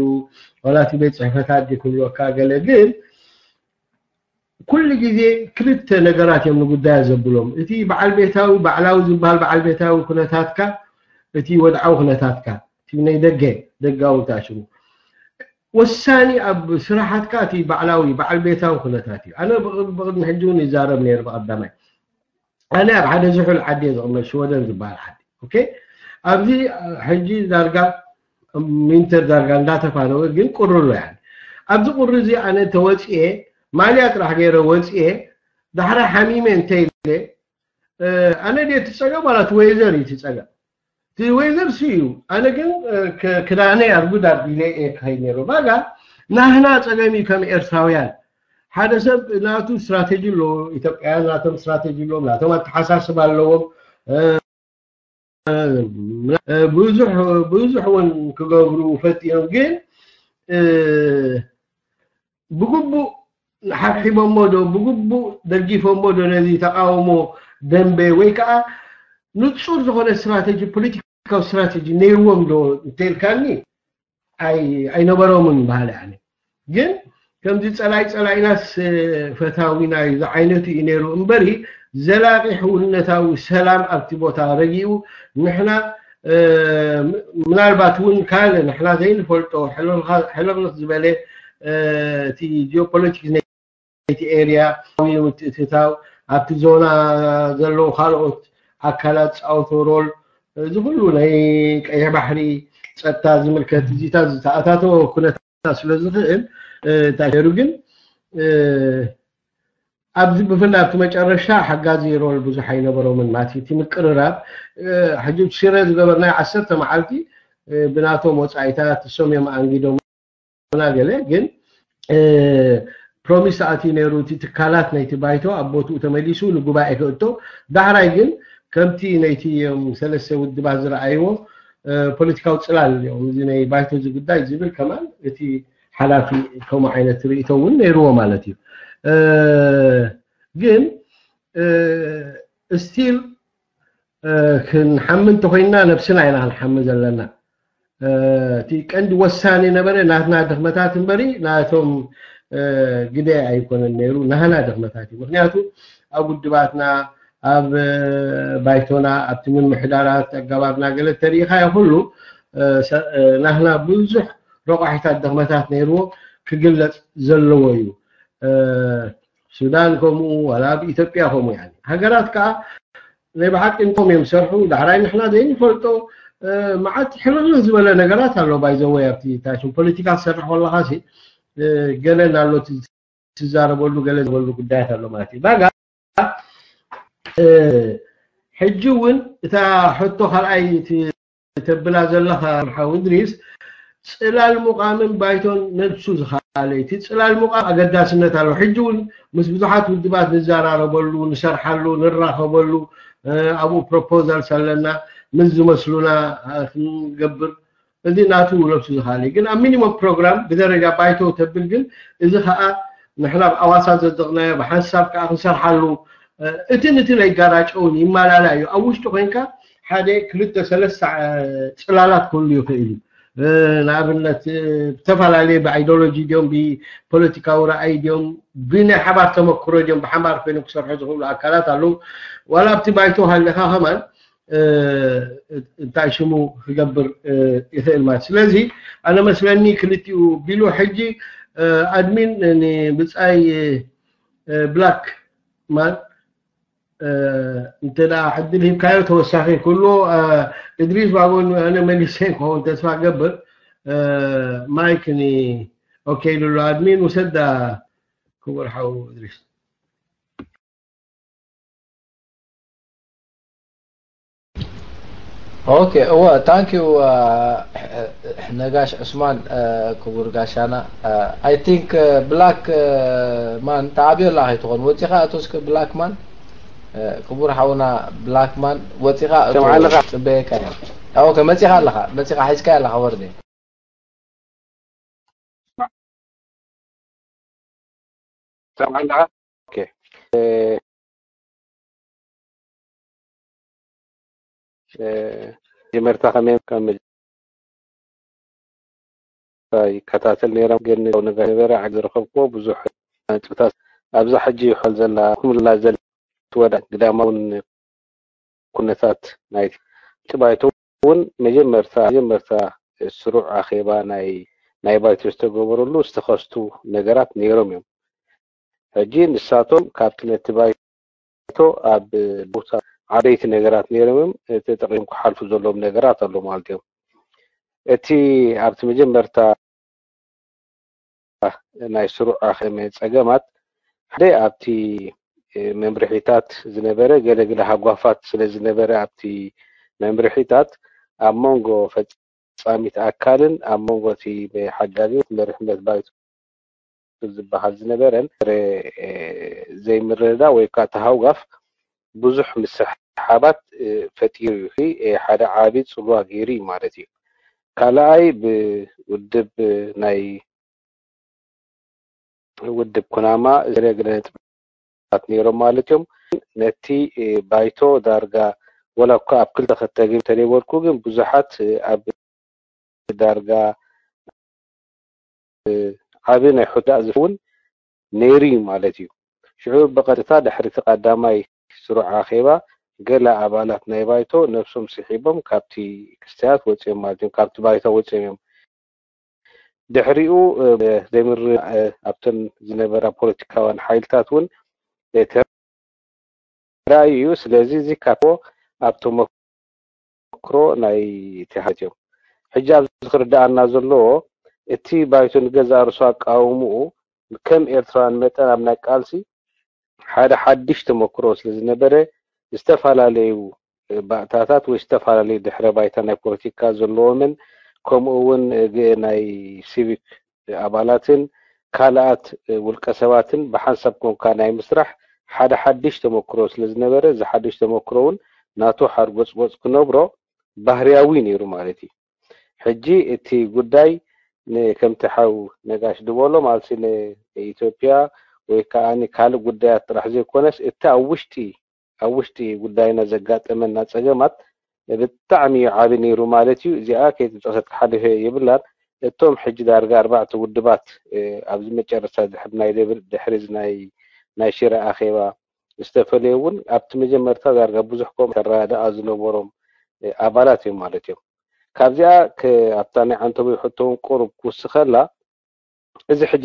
ዋላ እቲ ቤት ፅሕፈታት ድዩ ክብልወካ ገለ ግን ኩሉ ግዜ ክልተ ነገራት እዮም ንጉዳያ ዘብሎም። እቲ በዓል ቤታዊ ባዕላዊ ዝበሃል በዓል ቤታዊ ኩነታትካ፣ እቲ ወድዓዊ ኩነታትካ፣ እቲ ናይ ደገ ደጋዊ ታሽሙ ወሳኒ ኣብ ስራሓትካ እቲ ባዕላዊ በዓል ቤታዊ ኩነታት እዩ። ኣነ ብቕድሚ ሕጂ እውን ይዛረብ ነይሩ ብቐዳማይ ኣነ ኣብ ሓደ ዝሑል ዓዲ እየ ዝቕመጥ ሽወደን ዝበሃል ዓዲ ኦኬ ኣብዚ ሕጂ ዳርጋ ሚንተር ዳርጋ እንዳተፋነወ ግን ቁሪ ኣሎ ያኒ ኣብዚ ቁሪ እዚ ኣነ ተወፅኤ ማልያ ጥራሕ ገይረ ወፅኤ ዳሕራ ሓሚመ እንተይለ ኣነ ድየ እቲ ፀገም ዋላ እቲ ወይዘር እዩ እቲ ፀገም እቲ ወይዘር ሲ እዩ ኣነ ግን ክዳነይ ኣርጉድ ኣቢለ እየ ክኸይድ ነይሩ ባጋ ናህና ፀገም እዩ ከም ኤርትራውያን ሓደ ሰብ ናቱ ስትራቴጂ ኣለዎ ኢትዮጵያውያን ናቶም ስትራቴጂ ኣለዎም ናቶም ኣተሓሳስብ ኣለዎም ብዙሕ እውን ክገብሩ ፈጢኖም ግን ብግቡእ ሓብሒቦሞ ዶ ብግቡእ ደጊፎሞ ዶ ነዚ ተቃውሞ ደንበ ወይ ከዓ ንፁር ዝኾነ ስትራቴጂ ፖለቲካዊ ስትራቴጂ ነይርዎም ዶ እንተልካኒ ኣይነበሮምን በሃሊ ኣነ ግን ከምዚ ፀላይ ፀላኢናስ ፈታዊና እዩ ዝዓይነቱ እዩ ነይሩ እምበሪ ዘላቂ ሕውነታዊ ሰላም ኣብቲ ቦታ ረጊኡ ንሕና ምናልባት እውን ካልእ ንሕና ዘይንፈልጦ ሕልኽልኽ ዝበለ እቲ ጂኦፖለቲክስ ናይቲ ኤርያ ምትእትታው ኣብቲ ዞና ዘለዉ ካልኦት ኣካላት ዝፃወቶ ሮል እዚ ኩሉ ናይ ቀይሕ ባሕሪ ፀጥታ ዝምልከት እዚታት ዝተኣታተወ ኩነታት ስለ ዝኽእል እንታይ ነይሩ ግን ኣብዚ ብፍላይ ኣብቲ መጨረሻ ሓጋዚ ሮል ብዙሕ ኣይነበሮምን ማለት እዩ እቲ ምቅርራብ ሕጂ ሽረ ዝገበርናዮ ዓሰርተ መዓልቲ ብናቶም ወፃኢታት እሶም እዮም ኣንጊዶምና ገለ ግን ፕሮሚስ ኣትዩ ነይሩ እቲ ትካላት ናይቲ ባይቶ ኣብ ቦትኡ ተመሊሱ ንጉባኤ ክእቶ ዳሕራይ ግን ከምቲ ነይቲ እዮም ሰለስተ ውድባት ዝረኣይዎ ፖለቲካዊ ፅላል እዮም እዚ ናይ ባይቶ ዝግዳይ ዝብል ከማን እቲ ሓላፊ ከምኡ ዓይነት ርእቶ እውን ነይርዎ ማለት እዩ። ግን ስቲል ክንሓሚ እንተኮይንና ነብስና ኢና ክንሓሚ ዘለና። እቲ ቀንዲ ወሳኒ ነበረ ናትና ድኽመታት እምበሪ ናቶም ግደ ኣይኮነን ነይሩ፣ ናህና ድኽመታት እዩ። ምክንያቱ ኣብ ውድባትና፣ ኣብ ባይቶና፣ ኣብቲ ምምሕዳራት ኣገባብና ገለ ተሪኢኻዮ ኩሉ ናህና ብዙሕ ረቋሒታት ድኽመታት ነይርዎ ክግለፅ ዘለዎ እዩ። ሱዳን ከምኡ፣ ዋላ ኣብ ኢትዮጵያ ከምኡ። ሃገራት ከዓ ናይ ብሓቂ እንቶም እዮም ሰርሑ። ዳሕራይ ንሕና ዘይንፈልጦ መዓት ሕርር ዝበለ ነገራት ኣሎ። ባይዘወይ ኣብቲ ታሽን ፖለቲካ ትሰርሕ ከለካ ገለ ናሎ ትዛረበሉ ገለ ዝበሉ ጉዳያት ኣሎ ማለት እዩ። ባጋ ሕጂ እውን እታ ሕቶ ካልኣይ ተብላ ዘለካ ሓው እድሪስ፣ ፅላል ሙቃምን ባይቶን ነብሱ ዝካለ እቲ ፅላል ሙቃም ኣገዳስነት ኣሎ። ሕጂ እውን ምስ ብዙሓት ውድባት ንዘራረበሉ፣ ንሰርሓሉ፣ ንራኸበሉ፣ ኣብኡ ፕሮፖዛልስ ኣለና ምስ ዝመስሉና ክንገብር፣ እዚ ናቱ ነብሱ ዝካለ ግን ኣብ ሚኒመም ፕሮግራም ብደረጃ ባይቶ ተብል ግን እዚ ከዓ ንሕና ኣብ ኣዋሳ ዘዘቕናዮ ብሓንሳብ ከዓ ክንሰርሓሉ እትን እትን ኣይጋራጨውን ይመላላ እዩ። ኣብ ውሽጢ ኮይንካ ሓደ ክልተ ሰለስተ ፅላላት ክህሉ ይኽእል እዩ። ንኣብነት ብተፈላለየ ብኣይዲዮሎጂ ድዮም ብፖለቲካዊ ረኣይ ድዮም ብናይ ሓባር ተመክሮ ድዮም ብሓባር ኮይኖም ክሰርሑ ዝኽእሉ ኣካላት ኣለዉ። ዋላ ኣብቲ ባይቶ ሃለካ ከማን እንታይ ሽሙ ክገብር ይኽእል ማለት። ስለዚ ኣነ መስለኒ ክልቲኡ ቢሉ ሕጂ ኣድሚን ንብፃይ ብላክ ማን እንተ ደኣ ዕድል ሂብካዮ ተወሳኺ ክህልዎ እድሪስ ባጎን ኣነ መሊሰ ክኸውን ተስፋ ገብር። ማይክ ን ኦኬ ኢሉ ኣሎ ኣድሚን ውሰዳ ክቡር ሓው እድሪስ። ኦኬ እወ ታንክ ዩ ነጋሽ ዑስማን ክቡር ጋሻና። I think ብላክ ማን ተዓብዮ ኣላ ከይትኾን ወፂኻ እቶ እስከ ብላክ ማን ክቡር ሓውና ብላክ ማን ወፂኻ እቶ ሰምዓለኻ? ፅበየካ እየ። ኦኬ መፂኻ ኣለኻ መፂኻ ሒዝካ ኣለኻ ወርደ ሰምዓለኻ? ኦኬ መጀመርታ ከመይ ከም ይከታተል ነይሮም ግን ነገር ነበረ ዓግ ዝረኸብኩዎ ብዙሕ ነጥብታት ኣብዛ ሕጂ ይሖል ዘላ ኩምላ ዘላ ትወዳ ግዳማውን ኩነታት ናይ እቲ ባይቶ እውን መጀመርታ መጀመርታ ስሩዕ ኣኼባ ናይ ናይ ባይቶ ዝተገበረሉ ዝተኸስቱ ነገራት ነይሮም እዮም። ሕጂ ንሳቶም ካብቲ ነቲ ባይቶ ኣብ ቦታ ዓበይቲ ነገራት ነይሮም እዮም ተጠቂም ክሓልፉ ዘለዎም ነገራት ኣሎ ማለት እዮም። እቲ ኣብቲ መጀመርታ ናይ ስሩዕ ኣኸመ ጸገማት ሓደ ኣብቲ መምርሒታት ዝነበረ ገለግለ ሃጓፋት ስለ ዝነበረ ኣብቲ መምርሒታት ኣብ መንጎ ፈጻሚት ኣካልን ኣብ መንጎ እቲ ብሓጋጊ መሪሕነት ባይቶ ዝበሃል ዝነበረን ዘይምርድዳ ወይ ከዓ ተሃውጋፍ ብዙሕ ምስሕሓባት ፈጢሩ እዩ። ሓደ ዓቢ ጽልዋ ገይሩ እዩ ማለት እዩ። ካልኣይ ብውድብ ናይ ውድብ ኩናማ ዝተለግለ ነጥብታት ነይሮም ማለት እዮም። ነቲ ባይቶ ዳርጋ ወላ እኳ ኣብ ክልተ ከተግም ተደይበልኩ ግን ብዙሓት ኣብ ዳርጋ ዓቢ ናይ ሑዳእ ዝኸውን ነይሩ እዩ ማለት እዩ። ሽዑ ብቐጥታ ድሕሪ እቲ ቀዳማይ ስሩዕ ኣኼባ ገለ ኣባላት ናይ ባይቶ ነብሶም ስሒቦም ካብቲ ክስተያት ወፂኦም ማለት እዮም። ካብቲ ባይቶ ወፂኦም እዮም። ድሕሪኡ ዘይምር ኣብተን ዝነበራ ፖለቲካውያን ሓይልታት እውን ተራእዩ እዩ። ስለዚ እዚ ካብዎ ኣብ ተመክሮ ናይ ተሃት እዮም። ሕጂ ኣብዚ ክርዳኣና ዘለዎ እቲ ባይቶ ንገዛእ ርእሱ ኣቃውምኡ ከም ኤርትራውያን መጠን ኣብ ናይ ቃልሲ ሓደ ሓድሽ ተመክሮ ስለ ዝነበረ ዝተፈላለዩ ባእታታት ወይ ዝተፈላለዩ ድሕረ ባይታ ናይ ፖለቲካ ዘለዎምን ከምኡ እውን ናይ ሲቪክ ኣባላትን ካልኣት ውልቀ ሰባትን ብሓንሳብ ኮንካ ናይ ምስራሕ ሓደ ሓድሽ ተመክሮ ስለ ዝነበረ እዚ ሓድሽ ተመክሮ እውን ናቱ ሓርጎፅጎፅ ክነብሮ ባህርያዊ ነይሩ ማለት እዩ። ሕጂ እቲ ጉዳይ ከምቲ ሓው ነጋሽ ዝበሎ ማለት ንኢትዮጵያ ወይ ከዓ ካልእ ጉዳያት ጥራሕ ዘይኮነስ እቲ ኣብ ውሽጢ ኣብ ውሽጢ ጉዳይና ዘጋጠመና ፀገማት ብጣዕሚ እዩ ዓቢ ነይሩ ማለት እዩ። እዚኣ ከይተጠቕሰት ክሓልፍ የብላን። እቶም ሕጂ ዳርጋ ኣርባዕተ ውድባት ኣብዚ መጨረስታ ድሕሪ ናይ ደብር ድሕሪ ናይ ናይ ሽረ ኣኼባ ዝተፈለየ እውን ኣብቲ መጀመርታ ዳርጋ ብዙሕ ከም ተረዳኣ ዝነበሮም ኣባላት እዮም ማለት እዮም። ካብዚኣ ኣብታ ናይ ዓንተቦይ ሕቶ እውን ቁሩብ ክውስኸላ እዚ ሕጂ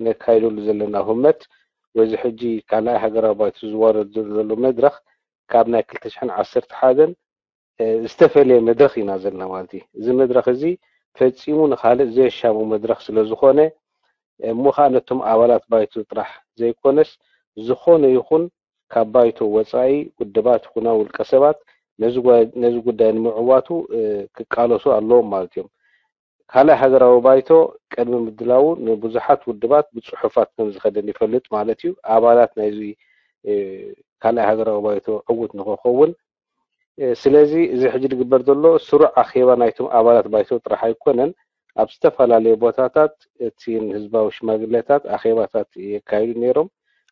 ነካይደሉ ዘለና ህመት ወይ እዚ ሕጂ ካልኣይ ሃገራዊ ባይቶ ዝዋረድ ዘሎ መድረኽ ካብ ናይ ክልተ ሽሕን ዓሰርተ ሓደን ዝተፈለየ መድረኽ ኢና ዘለና ማለት እዩ። እዚ መድረኽ እዚ ፈፂሙ ንካልእ ዘየሻሙ መድረኽ ስለ ዝኾነ እሞ ከዓ ነቶም ኣባላት ባይቶ ጥራሕ ዘይኮነስ ዝኾነ ይኹን ካብ ባይቶ ወፃኢ ውድባት ይኹና ውልቀ ሰባት ነዚ ጉዳይ ንምዕዋቱ ክቃለሱ ኣለዎም ማለት እዮም። ካልኣይ ሃገራዊ ባይቶ ቅድሚ ምድላዉ ንብዙሓት ውድባት ብፅሑፋት ከም ዝኸደን ይፈልጥ ማለት እዩ። ኣባላት ናይዚ ካልኣይ ሃገራዊ ባይቶ ዕዉት ንክኸውን ስለዚ እዚ ሕጂ ዝግበር ዘሎ ስሩዕ ኣኼባ ናይቶም ኣባላት ባይቶ ጥራሕ ኣይኮነን። ኣብ ዝተፈላለየ ቦታታት እቲ ንህዝባዊ ሽማግሌታት ኣኼባታት የካይዱ ነይሮም።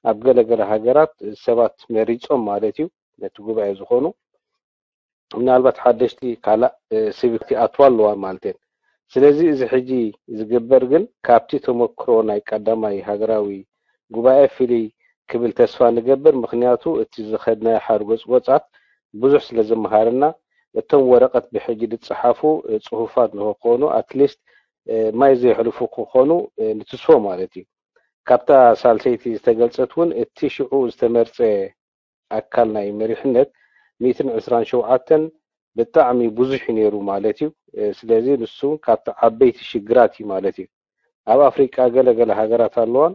ኣብ ገለገለ ሃገራት ሰባት መሪፆም ማለት እዩ ነቲ ጉባኤ ዝኾኑ ምናልባት ሓደሽቲ ካልእ ስብክቲ ኣትዋ ኣለዋ ማለት እየን። ስለዚ እዚ ሕጂ ዝግበር ግን ካብቲ ተመክሮ ናይ ቀዳማይ ሃገራዊ ጉባኤ ፍልይ ክብል ተስፋ ንገብር። ምኽንያቱ እቲ ዝኸድናዮ ሓርጎጽጎጻት ብዙሕ ስለ ዝመሃረና እቶም ወረቐት ብሕጂ ዝጸሓፉ ጽሑፋት ንክኾኑ ኣትሊስት ማይ ዘየሕልፉ ክኾኑ ንትስፎ ማለት እዩ። ካብታ ሳልሰይቲ ዝተገልጸት እውን እቲ ሽዑ ዝተመርጸ ኣካል ናይ መሪሕነት ሚእትን ዕስራን ሸውዓተን ብጣዕሚ ብዙሕ እዩ ነይሩ ማለት እዩ። ስለዚ ንሱ ካብቲ ዓበይቲ ሽግራት እዩ ማለት እዩ። ኣብ ኣፍሪቃ ገለ ገለ ሃገራት ኣለዋን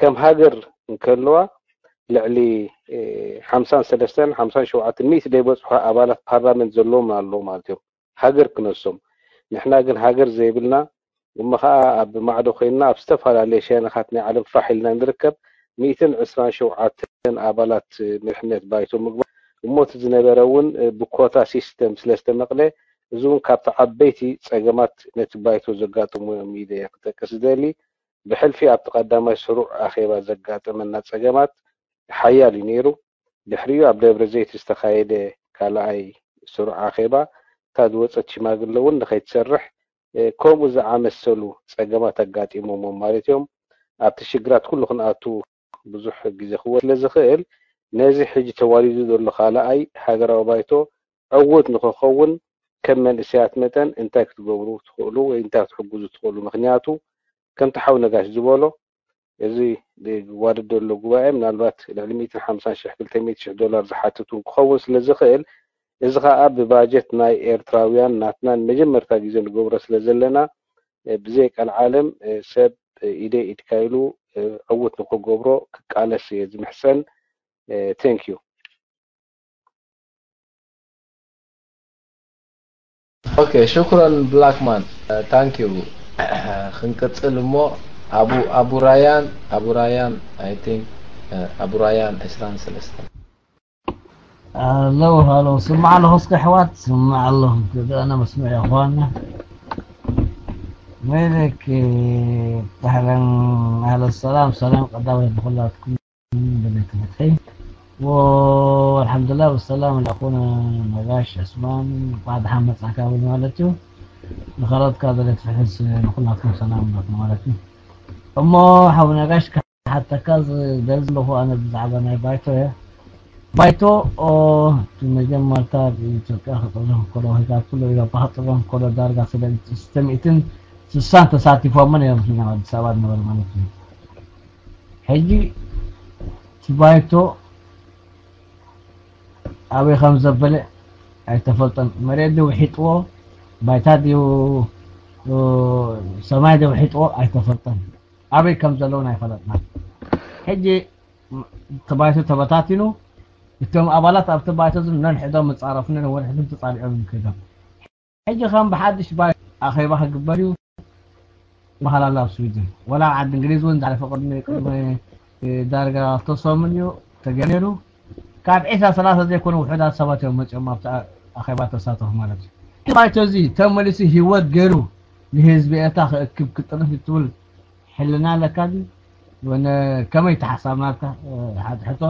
ከም ሃገር እንከለዋ ልዕሊ ሓምሳን ሰለስተን ሓምሳን ሸውዓተን ሚእቲ ዘይበፅሑ ኣባላት ፓርላመንት ዘለዎም ኣለዉ ማለት እዮም። ሃገር ክነሶም ንሕና ግን ሃገር ዘይብልና እሞ ከዓ ኣብ ማዕዶ ኮይንና ኣብ ዝተፈላለየ ሸነኻት ናይ ዓለም ፋሕ ኢልና ንርከብ። ሚእትን ዕስራን ሸውዓተን ኣባላት ምሕነት ባይቶ ምግባር እሞ እቲ ዝነበረ እውን ብኮታ ሲስተም ስለ ዝተመቕለ እዚ እውን ካብቲ ዓበይቲ ፀገማት ነቲ ባይቶ ዘጋጥሙ እዮም ኢለ ክጠቅስ ዝደሊ። ብሕልፊ ኣብቲ ቀዳማይ ስሩዕ ኣኼባ ዘጋጠመና ፀገማት ሓያል እዩ ነይሩ። ድሕሪኡ ኣብ ደብረ ዘይት ዝተኻየደ ካልኣይ ስሩዕ ኣኼባ እታ ዝወፀት ሽማግለ እውን ንኸይትሰርሕ ከምኡ ዝኣመሰሉ ፀገማት ኣጋጢሞሞም ማለት እዮም። ኣብቲ ሽግራት ኩሉ ክንኣቱ ብዙሕ ግዜ ክወስድ ስለ ዝኽእል ነዚ ሕጂ ተዋሊዱ ዘሎ ካልኣይ ሃገራዊ ባይቶ ዕዉት ንክኸውን ከም መንእሰያት መጠን እንታይ ክትገብሩ ትኽእሉ ወይ እንታይ ክትሕግዙ ትኽእሉ? ምኽንያቱ ከምቲ ሓው ነጋሽ ዝበሎ እዚ ዝዋደድ ዘሎ ጉባኤ ምናልባት ልዕሊ ሚእትን ሓምሳን ሽሕ ክልተ ሚእቲ ሽሕ ዶላር ዝሓትት እውን ክኸውን ስለ ዝኽእል እዚ ከዓ ብባጀት ናይ ኤርትራውያን ናትናን መጀመርታ ግዜ ንገብሮ ስለ ዘለና ብዘይ ቀልዓለም ሰብ ኢደይ ኢድካ ኢሉ ዕዉት ንክገብሮ ክቃለስ እየ ዝምሕፀን። Thank you። Okay, ሽኩረን ብላክማን። Thank you። ክንቅፅል እሞ ኣቡ ኣቡ ራያን ኣቡ ራያን I think ኣቡ ራያን ዕስራን ሰለስተን ኣለዉ ሃሎ ስማዕ ኣለኹ እስከ ኣሕዋት ስማዕ ኣለኹ ኣነ መስምዕ እየ ኣኽዋና መለክ ኣህለን ኣህለ ሰላም ሰላም ቀዳማይ ብኩላትኩም በለክ ፈትሒ ወ- ወልሓምዱላ ብሰላም ኣኹነ ነጋሽ ዕስማን እንኳዕ ደሓን መጻእካ ብል ማለት እዩ ንኻልኦት ካብ ዘለ ትፍሕስ ንኩላትኩም ሰላም ንብለኩም ማለት እዩ እሞ ሓው ነጋሽ ሓተካ ዝደሊ ዘለኹ ኣነ ብዛዕባ ናይ ባይቶ እየ። ባይቶ እቲ መጀመርታ ኢትዮጵያ ክጥርም ከሎ ወይ ካብ ኩሉ ኤውሮፓ ክጥርም ከሎ ዳርጋ ሰለስተ ሚእትን ስሳን ተሳቲፎምን እዮም ናብ ኣዲስ ኣበባ ዝነበሩ ማለት እዩ። ሕጂ እቲ ባይቶ ኣበይ ከም ዘበለ ኣይተፈልጠን። መሬት ድዩ ውሒጥዎ ባይታ ድዩ ሰማይ ድዩ ውሒጥዎ ኣይተፈልጠን። ኣበይ ከም ዘለውን ኣይፈለጥናን። ሕጂ እቲ ባይቶ ተበታቲኑ እቶም ኣባላት ኣብቲ ባይቶ ዝን ነንሕዶም መጻረፉ ነንወድሕዶም ተጻሊዖም እዮም ከይዶም። ሕጂ ከም ብሓድሽ ባይቶ ኣኼባ ክግበር እዩ ይበሃል ኣሎ ኣብ ስዊድን። ወላ ኣብ ዓዲ እንግሊዝ እውን ዝሓለፈ ቅድሚ ቅድሚ ዳርጋ ክልተ ሰሙን እዩ ተገይሩ ነይሩ። ካብ ዒስራ ሰላሳ ዘይኮኑ ውሑዳት ሰባት እዮም መጺኦም ኣብቲ ኣኼባ ተሳተፉ ማለት እዩ። ባይቶ እዚ ተመሊሱ ህይወት ገይሩ ንህዝቢ ኤርትራ ክእክብ ክጥርፍ እዩ ትብል ሕልና ኣለካ ድዩ? ወነ ከመይ ተሓሳብ ናትካ? ሓደ ሕቶ።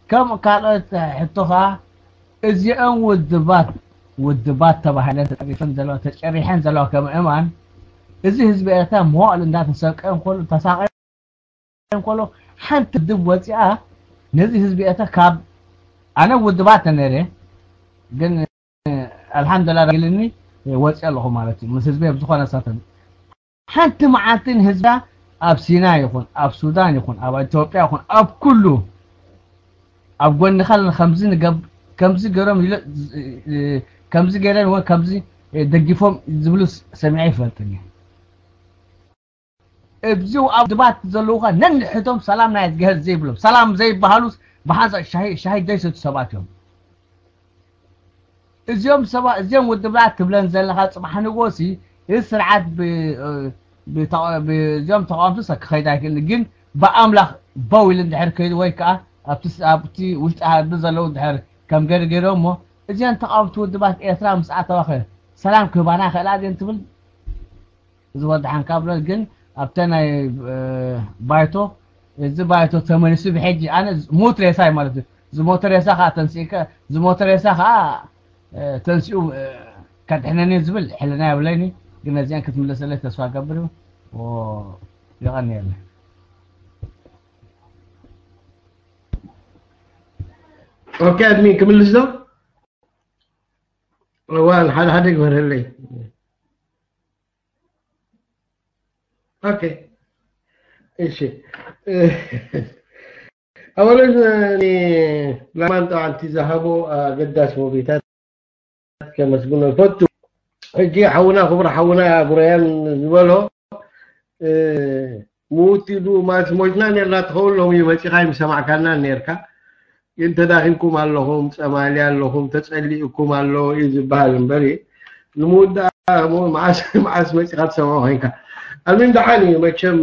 ከም ካልኦት ሕቶ ከዓ እዚኦም ውድባት ውድባት ተባሂለን ተጠሪፈን ዘለዋ ተጨሪሐን ዘለዋ ከም እማን እዚ ህዝቢ ኤርትራ መዋእሉ እንዳተሰቀ እንኮሎ ተሳቀ እንኮሎ ሓንቲ ድብ ወፂኣ ነዚ ህዝቢ ኤርትራ ካብ ኣነ ውድባት ነይረ ግን ኣልሓምዱላ ኢልኒ ወፂ ኣለኹ ማለት እዩ ምስ ህዝቢ ኣብ ዝኾነ ሳተን ሓንቲ መዓልቲ ንህዝባ ኣብ ሲና ይኹን ኣብ ሱዳን ይኹን ኣብ ኢትዮጵያ ይኹን ኣብ ኩሉ ኣብ ጎንኻ ኣለና ከምዚ ንገብ ከምዚ ገሮም ኢሎ ከምዚ ገይረን ወይ ከምዚ ደጊፎም ዝብሉ ሰሚዐ ይፈልጥን እዩ እብዚው ኣብ ድባት ዘለውኻ ነንሕቶም ሰላም ናይ እግዚኣብሔር ዘይብሎም ሰላም ዘይበሃሉስ ብሓንሳ ሻሂ ሻሂ ደይሰቱ ሰባት እዮም እዚኦም ሰባ እዚኦም ውድባት ትብለን ዘለኻ ጽባሕ ንጎሲ እዚ ስርዓት እዚኦም ተቃወምቲ ክኸይድ ኣይክእል ግን ብኣምላኽ በው ኢሉ እንድሕር ከይዱ ወይ ከዓ ኣብቲ ውሽጢ ሃዲ ዘለዉ እንድሕር ከም ገርገሮ እሞ እዚአን ተቃወምቲ ውድባት ኤርትራ ምስ ኣተዋኸ ሰላም ክህባና ይኽእላ ድን ትብል እዚ ወዲ ሓንካ ብሎ ግን ኣብተ ናይ ባይቶ እዚ ባይቶ ተመሊሱ ብሕጂ ኣነ ሞት ሬሳ እዩ ማለት እዩ ዝሞተ ሬሳ ከዓ ተንሲእከ ዝሞተ ሬሳ ከዓ ተንሲኡ ከድሕነኒ ዝብል ሕልና የብለይኒ ግን ነዚአን ክትምለሰለይ ተስፋ ገብር እዩ ይቐንየለ ኦኬ ኣድሚን ክምልስ ዶ እዋን ሓደ ሓደ ግበረለይ ኦኬ እሺ ኣወለን ላማን ጠዓንቲ ዝሃቦ ኣገዳሲ ወቤታት ከመስግኖ ይፈቱ ሕጂ ሓውና ክቡር ሓውና ብረያን ዝበሎ ምውት ኢሉ ማለት ሞይትና ነርና ትኸውን ሎሚ መፂኻ ይምሰማዕካና ነርካ ግን ተዳኺምኩም ኣለኹም ጸማሊ ኣለኹም ተጸሊእኩም ኣሎ እዩ ዝበሃል እምበር ንምውዳእ መዓስ መዓስ መፂኻ ትሰምዖ ኮይንካ ኣልሚን ደሓን እዩ መቸም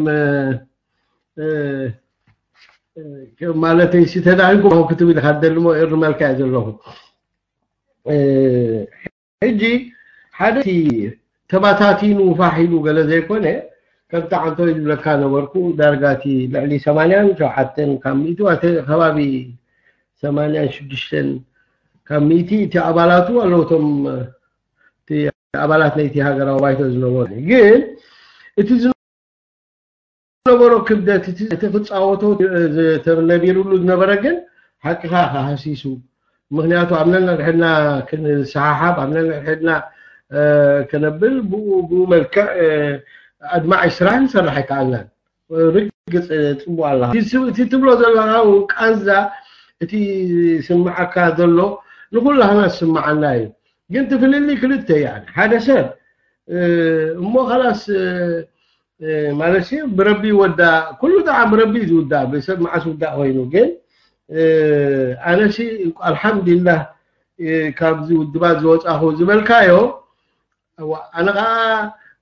ማለተይ ሲ ተዳኺምኩም ክትብል ኢኻ ደልሞ እርመልካ እየ ዘለኹ ሕጂ ሓደ ተባታቲኑ ፋሕ ኢሉ ገለ ዘይኮነ ከምቲ ዓንቶ ዝብለካ ነበርኩ ዳርጋ እቲ ልዕሊ ሰማንያን ሸውዓተን ካብ ሚእቲ ኣተ ከባቢ ሰማንያን ሽዱሽተን ካብ ሚእቲ እቲ ኣባላቱ ኣለውቶም እቲ ኣባላት ናይቲ ሃገራዊ ባይቶ ዝነበሩ ግን እቲ ዝነበሮ ክብደት እቲ ክፃወቶ ነቢሩሉ ዝነበረ ግን ሓቅኻ ከሃሲሱ ምክንያቱ ኣብ ነንሕድና ክንሰሓሓብ ኣብ ነንሕድና ከነብል ብኡ ብኡ መልክዕ ኣድማዒ ስራሕ ንሰርሕ ኣይከኣልናን ርግፅ ፅቡቅ ኣለካ እቲ ትብሎ ዘለካ እውን ቃንዛ እቲ ስምዓካ ዘሎ ንኩላህና ዝስምዓና እዩ ግን ትፍልሊ ክልተ እያ ሓደ ሰብ እሞ ከላስ ማለት ብረቢ ይወዳእ ኩሉ ደዓ ብረቢ እዩ ዝውዳእ ብሰብ መዓስ ውዳእ ኮይኑ ግን ኣነሲ ኣልሓምዱሊላህ ካብዚ ውድባት ዝወፃኹ ዝበልካዮ ኣነ ከዓ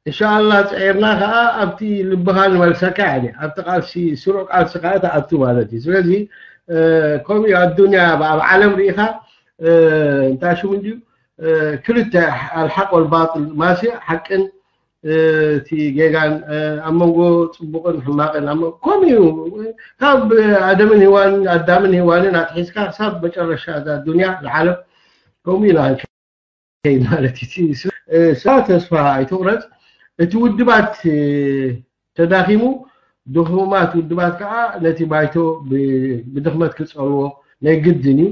እንሻላ ፅዒርና ከዓ ኣብቲ ልብኻ ንመልሰካ ያኒ ኣብቲ ቃልሲ ስሩዕ ቃልሲ ከዓ ተኣቱ ማለት እዩ ስለዚ ከምኡ ኣዱንያ ኣብ ዓለም ርኢኻ እንታይ ሽሙ እንድዩ ክልተ ኣልሓቅ ወልባጥል ማሲ ሓቅን እቲ ጌጋን ኣብ መንጎ ፅቡቅን ሕማቅን ከምኡ እዩ ካብ ኣደምን ሂዋንን ኣዳምን ሂዋንን ኣትሒዝካ ክሳብ መጨረሻ እዛ ዱንያ ንዓለም ከምኡ ኢና ንከይድ ማለት እዩ ስራ ተስፋ ኣይትቁረፅ እቲ ውድባት ተዳኺሙ ድኹማት ውድባት ከዓ ነቲ ባይቶ ብድኽመት ክፀልዎ ናይ ግድን እዩ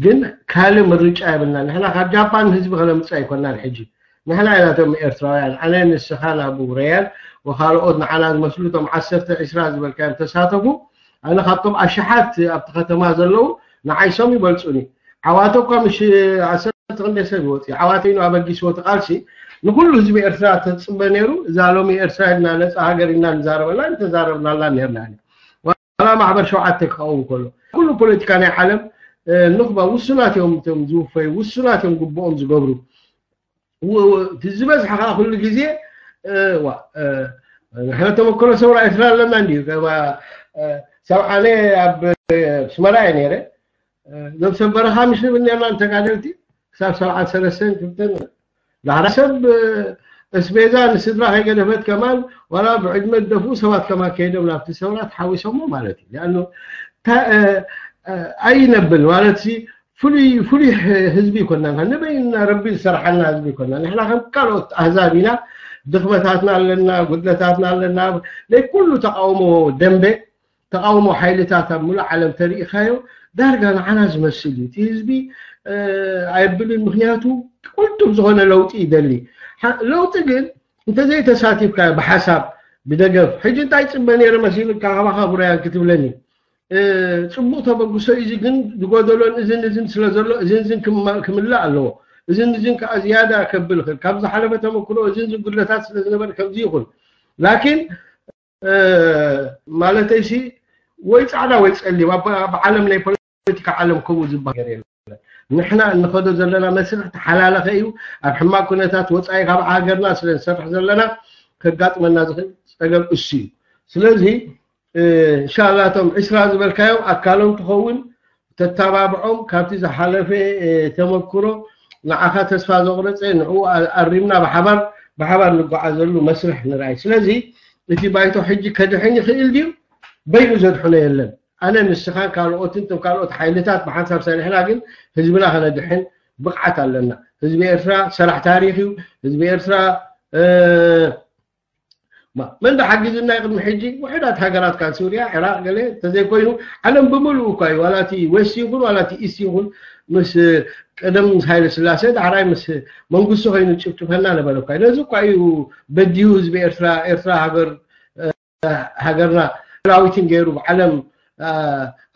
ግን ካልእ ምርጫ የብልና ንሕና ካብ ጃፓን ህዝቢ ከነምፅእ ኣይኮናን ሕጂ ንሕና ኢና ቶም ኤርትራውያን ኣነ ንስኻን ኣቡ ረያን ወካልኦት ንዓና ዝመስሉ ቶም ዓሰርተ ዕስራ ዝበልካዮም ተሳተፉ ኣነ ካብቶም ኣሽሓት ኣብቲ ከተማ ዘለዉ ንዓይሶም ይበልፁኒ ዓዋተ እኳ ምሽ ዓሰርተ ክንደይ ሰብ ይወፅእ ዓዋተ ኢኑ ኣበጊስዎ እቲ ቃልሲ ንኩሉ ህዝቢ ኤርትራ ተፅበ ነይሩ እዛ ሎሚ ኤርትራ ኢልና ነፃ ሃገር ኢልና ንዛረበላ ንተዛረብናላ ነርና ዋላ ማሕበር ሸውዓተ ክኸውን ከሎ ኩሉ ፖለቲካ ናይ ዓለም ንኽባ ውሱናት እዮም እቶም ዝውፈዩ ውሱናት እዮም ግብኦም ዝገብሩ ዝበዝሐ ከዓ ኩሉ ግዜ ንሕና ተመክሮ ሰውራ ኤርትራ ኣለና እንዲዩ ሰብዓነ ኣብ ስመራ እየ ነይረ እዞም ሰብ በረኻ ምሽ ንብል ነርና ንተጋደልቲ ክሳብ ሰብዓን ሰለስተን ክልተን ዳሕራ ሰብ ኣስቤዛ ንስድራ ከይገደፈት ከማን ዋላ ብዕድመ ደፉ ሰባት ከማን ከይዶም ናብቲ ሰውራ ተሓዊሶሞ ማለት እዩ። ሊኣኑ ኣይነብል ማለት ሲ ፍሉይ ፍሉይ ህዝቢ ይኮና ንበይና ረቢ ዝሰርሓና ህዝቢ ይኮና። ንሕና ከም ካልኦት ኣህዛብ ኢና፣ ድኽመታትና ኣለና፣ ጉድለታትና ኣለና። ናይ ኩሉ ተቃውሞ ደንበ ተቃውሞ ሓይልታት ኣብ ሙሉእ ዓለም ተሪኢኻዮ ዳርጋ ንዓና ዝመስል እዩ። እቲ ህዝቢ ኣየብልን፣ ምክንያቱ ቁልጡፍ ዝኾነ ለውጢ ይደሊ። ለውጢ ግን እንተዘይተሳቲፍካ ብሓሳብ ብደገፍ ሕጂ እንታይ ፅበ ነይረ መሲልካ ካባኻ ብራያን ክትብለኒ ፅቡቅ ተበግሶ እዩ ግን ዝጎደሎን እዝን እዝን ስለ ዘሎ እዝን እዝን ክምላእ ኣለዎ። እዝን እዝን ከዓ ዝያዳ ከብል ይኽእል ካብ ዝሓለፈ ተመክሮ እዝን እዝን ጉድለታት ስለ ዝነበር ከምዚ ይኹን ላኪን ማለተይሲ ወይ ፃዕዳ ወይ ፀሊም ኣብ ዓለም ናይ ፖለቲካ ዓለም ከምኡ ዝበሃል ነገር የለን። ንሕና እንኸዶ ዘለና መስርሕ ተሓላለኸ እዩ። ኣብ ሕማቅ ኩነታት ወፃኢ ካብ ሃገርና ስለ ንሰርሕ ዘለና ከጋጥመና ዝኽእል ፀገም እሱ እዩ። ስለዚ እንሻላ እቶም ዕስራ ዝበልካዮም ኣካሎም ትኸውን ተተባብዖም ካብቲ ዝሓለፈ ተመክሮ ንዓኻ ተስፋ ዘቑረፀ ንዕኡ ኣሪምና ብሓባር ብሓባር ንጓዓዘሉ መስርሕ ንርኣይ። ስለዚ እቲ ባይቶ ሕጂ ከድሕን ይኽእል ድዩ? በይኑ ዘድሕኖ የለን። ኣነ ንስኻን ካልኦትን እቶም ካልኦት ሓይልታት ብሓንሳብ ሰሪሕና ግን ህዝብና ከነድሕን ብቕዓት ኣለና። ህዝቢ ኤርትራ ሰራሕ ታሪኽ እዩ። ህዝቢ ኤርትራ መን ዶ ሓጊዙና ቅድሚ ሕጂ ውሕዳት ሃገራት ካብ ሱርያ፣ ዕራቕ ገለ እንተዘይኮይኑ ዓለም ብምሉኡ እኳ እዩ ዋላ እቲ ዌስት ይኹን ዋላ እቲ ኢስት ይኹን ምስ ቀደም ምስ ሃይለ ስላሴ ዳሕራይ ምስ መንግስቱ ኮይኑ ጭፍጭፈና ነበረ እኳ እዩ። ነዚ እኳ እዩ በዲሁ ህዝቢ ኤርትራ ኤርትራ ሃገር ሃገርና ራዊትን ገይሩ ብዓለም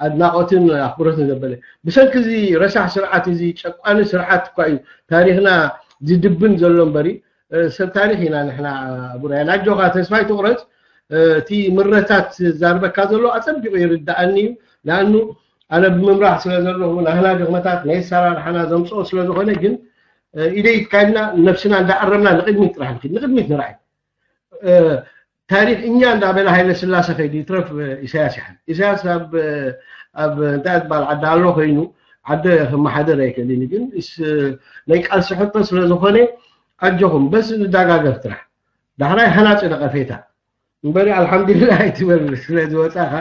ኣድናቆትን ኣክብሮትን ዘበለ ብሰንኪ እዚ ረሳሕ ስርዓት እዚ ጨቋኒ ስርዓት እኳ እዩ ታሪክና ዝድብን ዘሎ እምበሪ ሰብ ታሪክ ኢና ንሕና ቡራያን ኣጆኻ ተስፋ ኣይትቁረፅ እቲ ምረታት ዛርበካ ዘሎ ኣፀቢቁ ይርዳኣኒ እዩ ንኣኑ ኣነ ብምምራሕ ስለ ዘለኹ ናህና ድኽመታት ናይ ኣሰራርሓና ዘምፅኦ ስለ ዝኾነ ግን ኢደይ ኢትካልና ነብስና እንዳኣረምና ንቅድሚት ጥራሕ ንቅድሚት ንርኣይ ታሪክ እኛ እንዳበለ ሃይለ ስላሴ ከይዱ ይትረፍ ኢሳያስ ይሓል ኢሳያስ ኣብ ኣብ እንታይ ትባል ዓዲ ኣሎ ኮይኑ ዓዲ ከመሓደር ኣይክእልን ግን ናይ ቃልሲ ሕቶ ስለ ዝኾነ ኣጆኹም በስ ንዳጋገፍ ጥራሕ ዳሕራይ ሃናፂ ነቐፌታ እምበሪ ኣልሓምዱሊላህ ኣይትበል ስለ ዝወፃኻ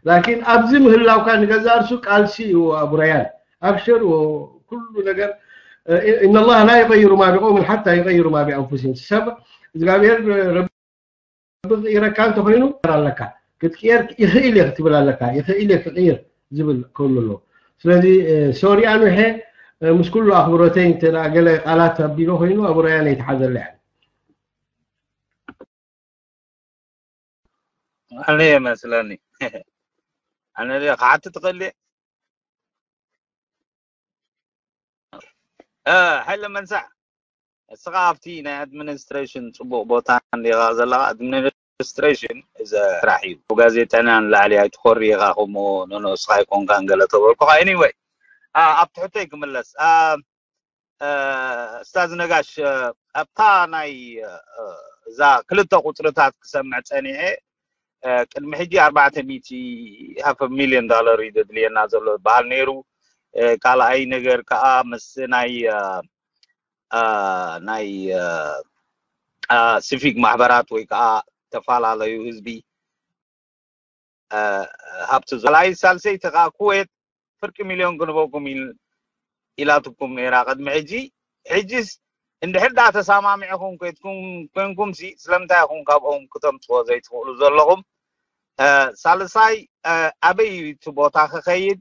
ላኪን ኣብዚ ምህላውካ ንገዛ እርሱ ቃልሲ እዩ ኣቡረያን ኣብሽር ኩሉ ነገር إن الله لا يغير ما بقوم حتى يغيروا ما بأنفسهم ሰብ እግዚኣብሔር ክቕይረካ እንተኮይኑ ኣለካ ክትቅየር ይኽእል እየ ክትብል ኣለካ ይኽእል እየ ክቕይር ዝብል ከሉ ኣሎ ስለዚ ሶሪ ኣኑሐ ምስ ኩሉ ኣኽብሮተይ እንተ ገለ ቃላት ኣቢሎ ኮይኑ ኣቡረያን ኣይትሓዘለ ኣነ መስለኒ ኣነ ክሓትት ትኽእል ሓይለ መንሳዕ እስኻ ኣብቲ ናይ ኣድሚኒስትሬሽን ፅቡቅ ቦታ እንዲኻ ዘለኻ ኣድሚኒስትሬሽን እዚ ስራሕ እዩ ጋዜጠኛ ንላዕሊ ኣይትኾሪ ኢኻ ከምኡ ንንእስኻ ኣይኮንካን ገለ ተበልኩኻ anyway ኣብ ትሕተይ ክምለስ እስታዝ ነጋሽ ኣብታ ናይ እዛ ክልተ ቁፅርታት ክሰምዕ ፀኒሐ ቅድሚ ሕጂ ኣርባዕተ ሚእቲ half million dollar እዩ ዘድልየና ዘሎ ዝበሃል ነይሩ ካልኣይ ነገር ከዓ ምስ ናይ ናይ ሲቪክ ማሕበራት ወይ ከዓ ተፈላለዩ ህዝቢ ሃብቲ ካልኣይ ሳልሰይቲ ከዓ ኩዌት ፍርቂ ሚልዮን ክንበኩም ኢላትኩም ነይራ ቅድሚ ሕጂ ሕጂስ እንድሕር ዳ ተሰማሚዕኹም ኮይንኩም ሲ ስለምንታይ ኢኹም ካብኦም ክተምፅዎ ዘይትኽእሉ ዘለኹም ሳልሳይ ኣበይ እቲ ቦታ ክኸይድ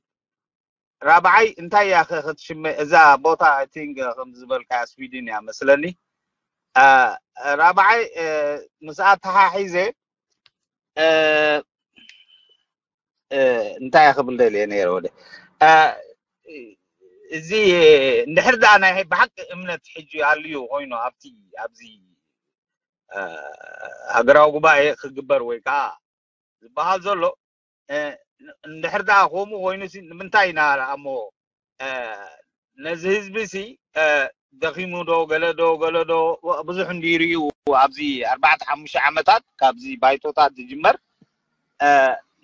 ራብዓይ እንታይ እያ ክትሽመ እዛ ቦታ ቲንግ ከም ዝበልካ ስዊድን እያ መስለኒ ራብዓይ ምስ ኣተሓሒዘ እንታይ ክብል ደልየ ነይረ ወደ እዚ እንድሕር ደኣ ናይ ብሓቂ እምነት ሕጂ ኣልዩ ኮይኑ ኣብቲ ኣብዚ ሃገራዊ ጉባኤ ክግበር ወይ ከዓ ዝበሃል ዘሎ እንድሕር ደኣ ከምኡ ኮይኑ ንምንታይ ኢና ኣሞ ነዚ ህዝቢ ሲ ደኺሙ ዶ ገለ ዶ ገለ ዶ ብዙሕ እንዲ ርእዩ ኣብዚ ኣርባዕተ ሓሙሽተ ዓመታት ካብዚ ባይቶታት ዝጅመር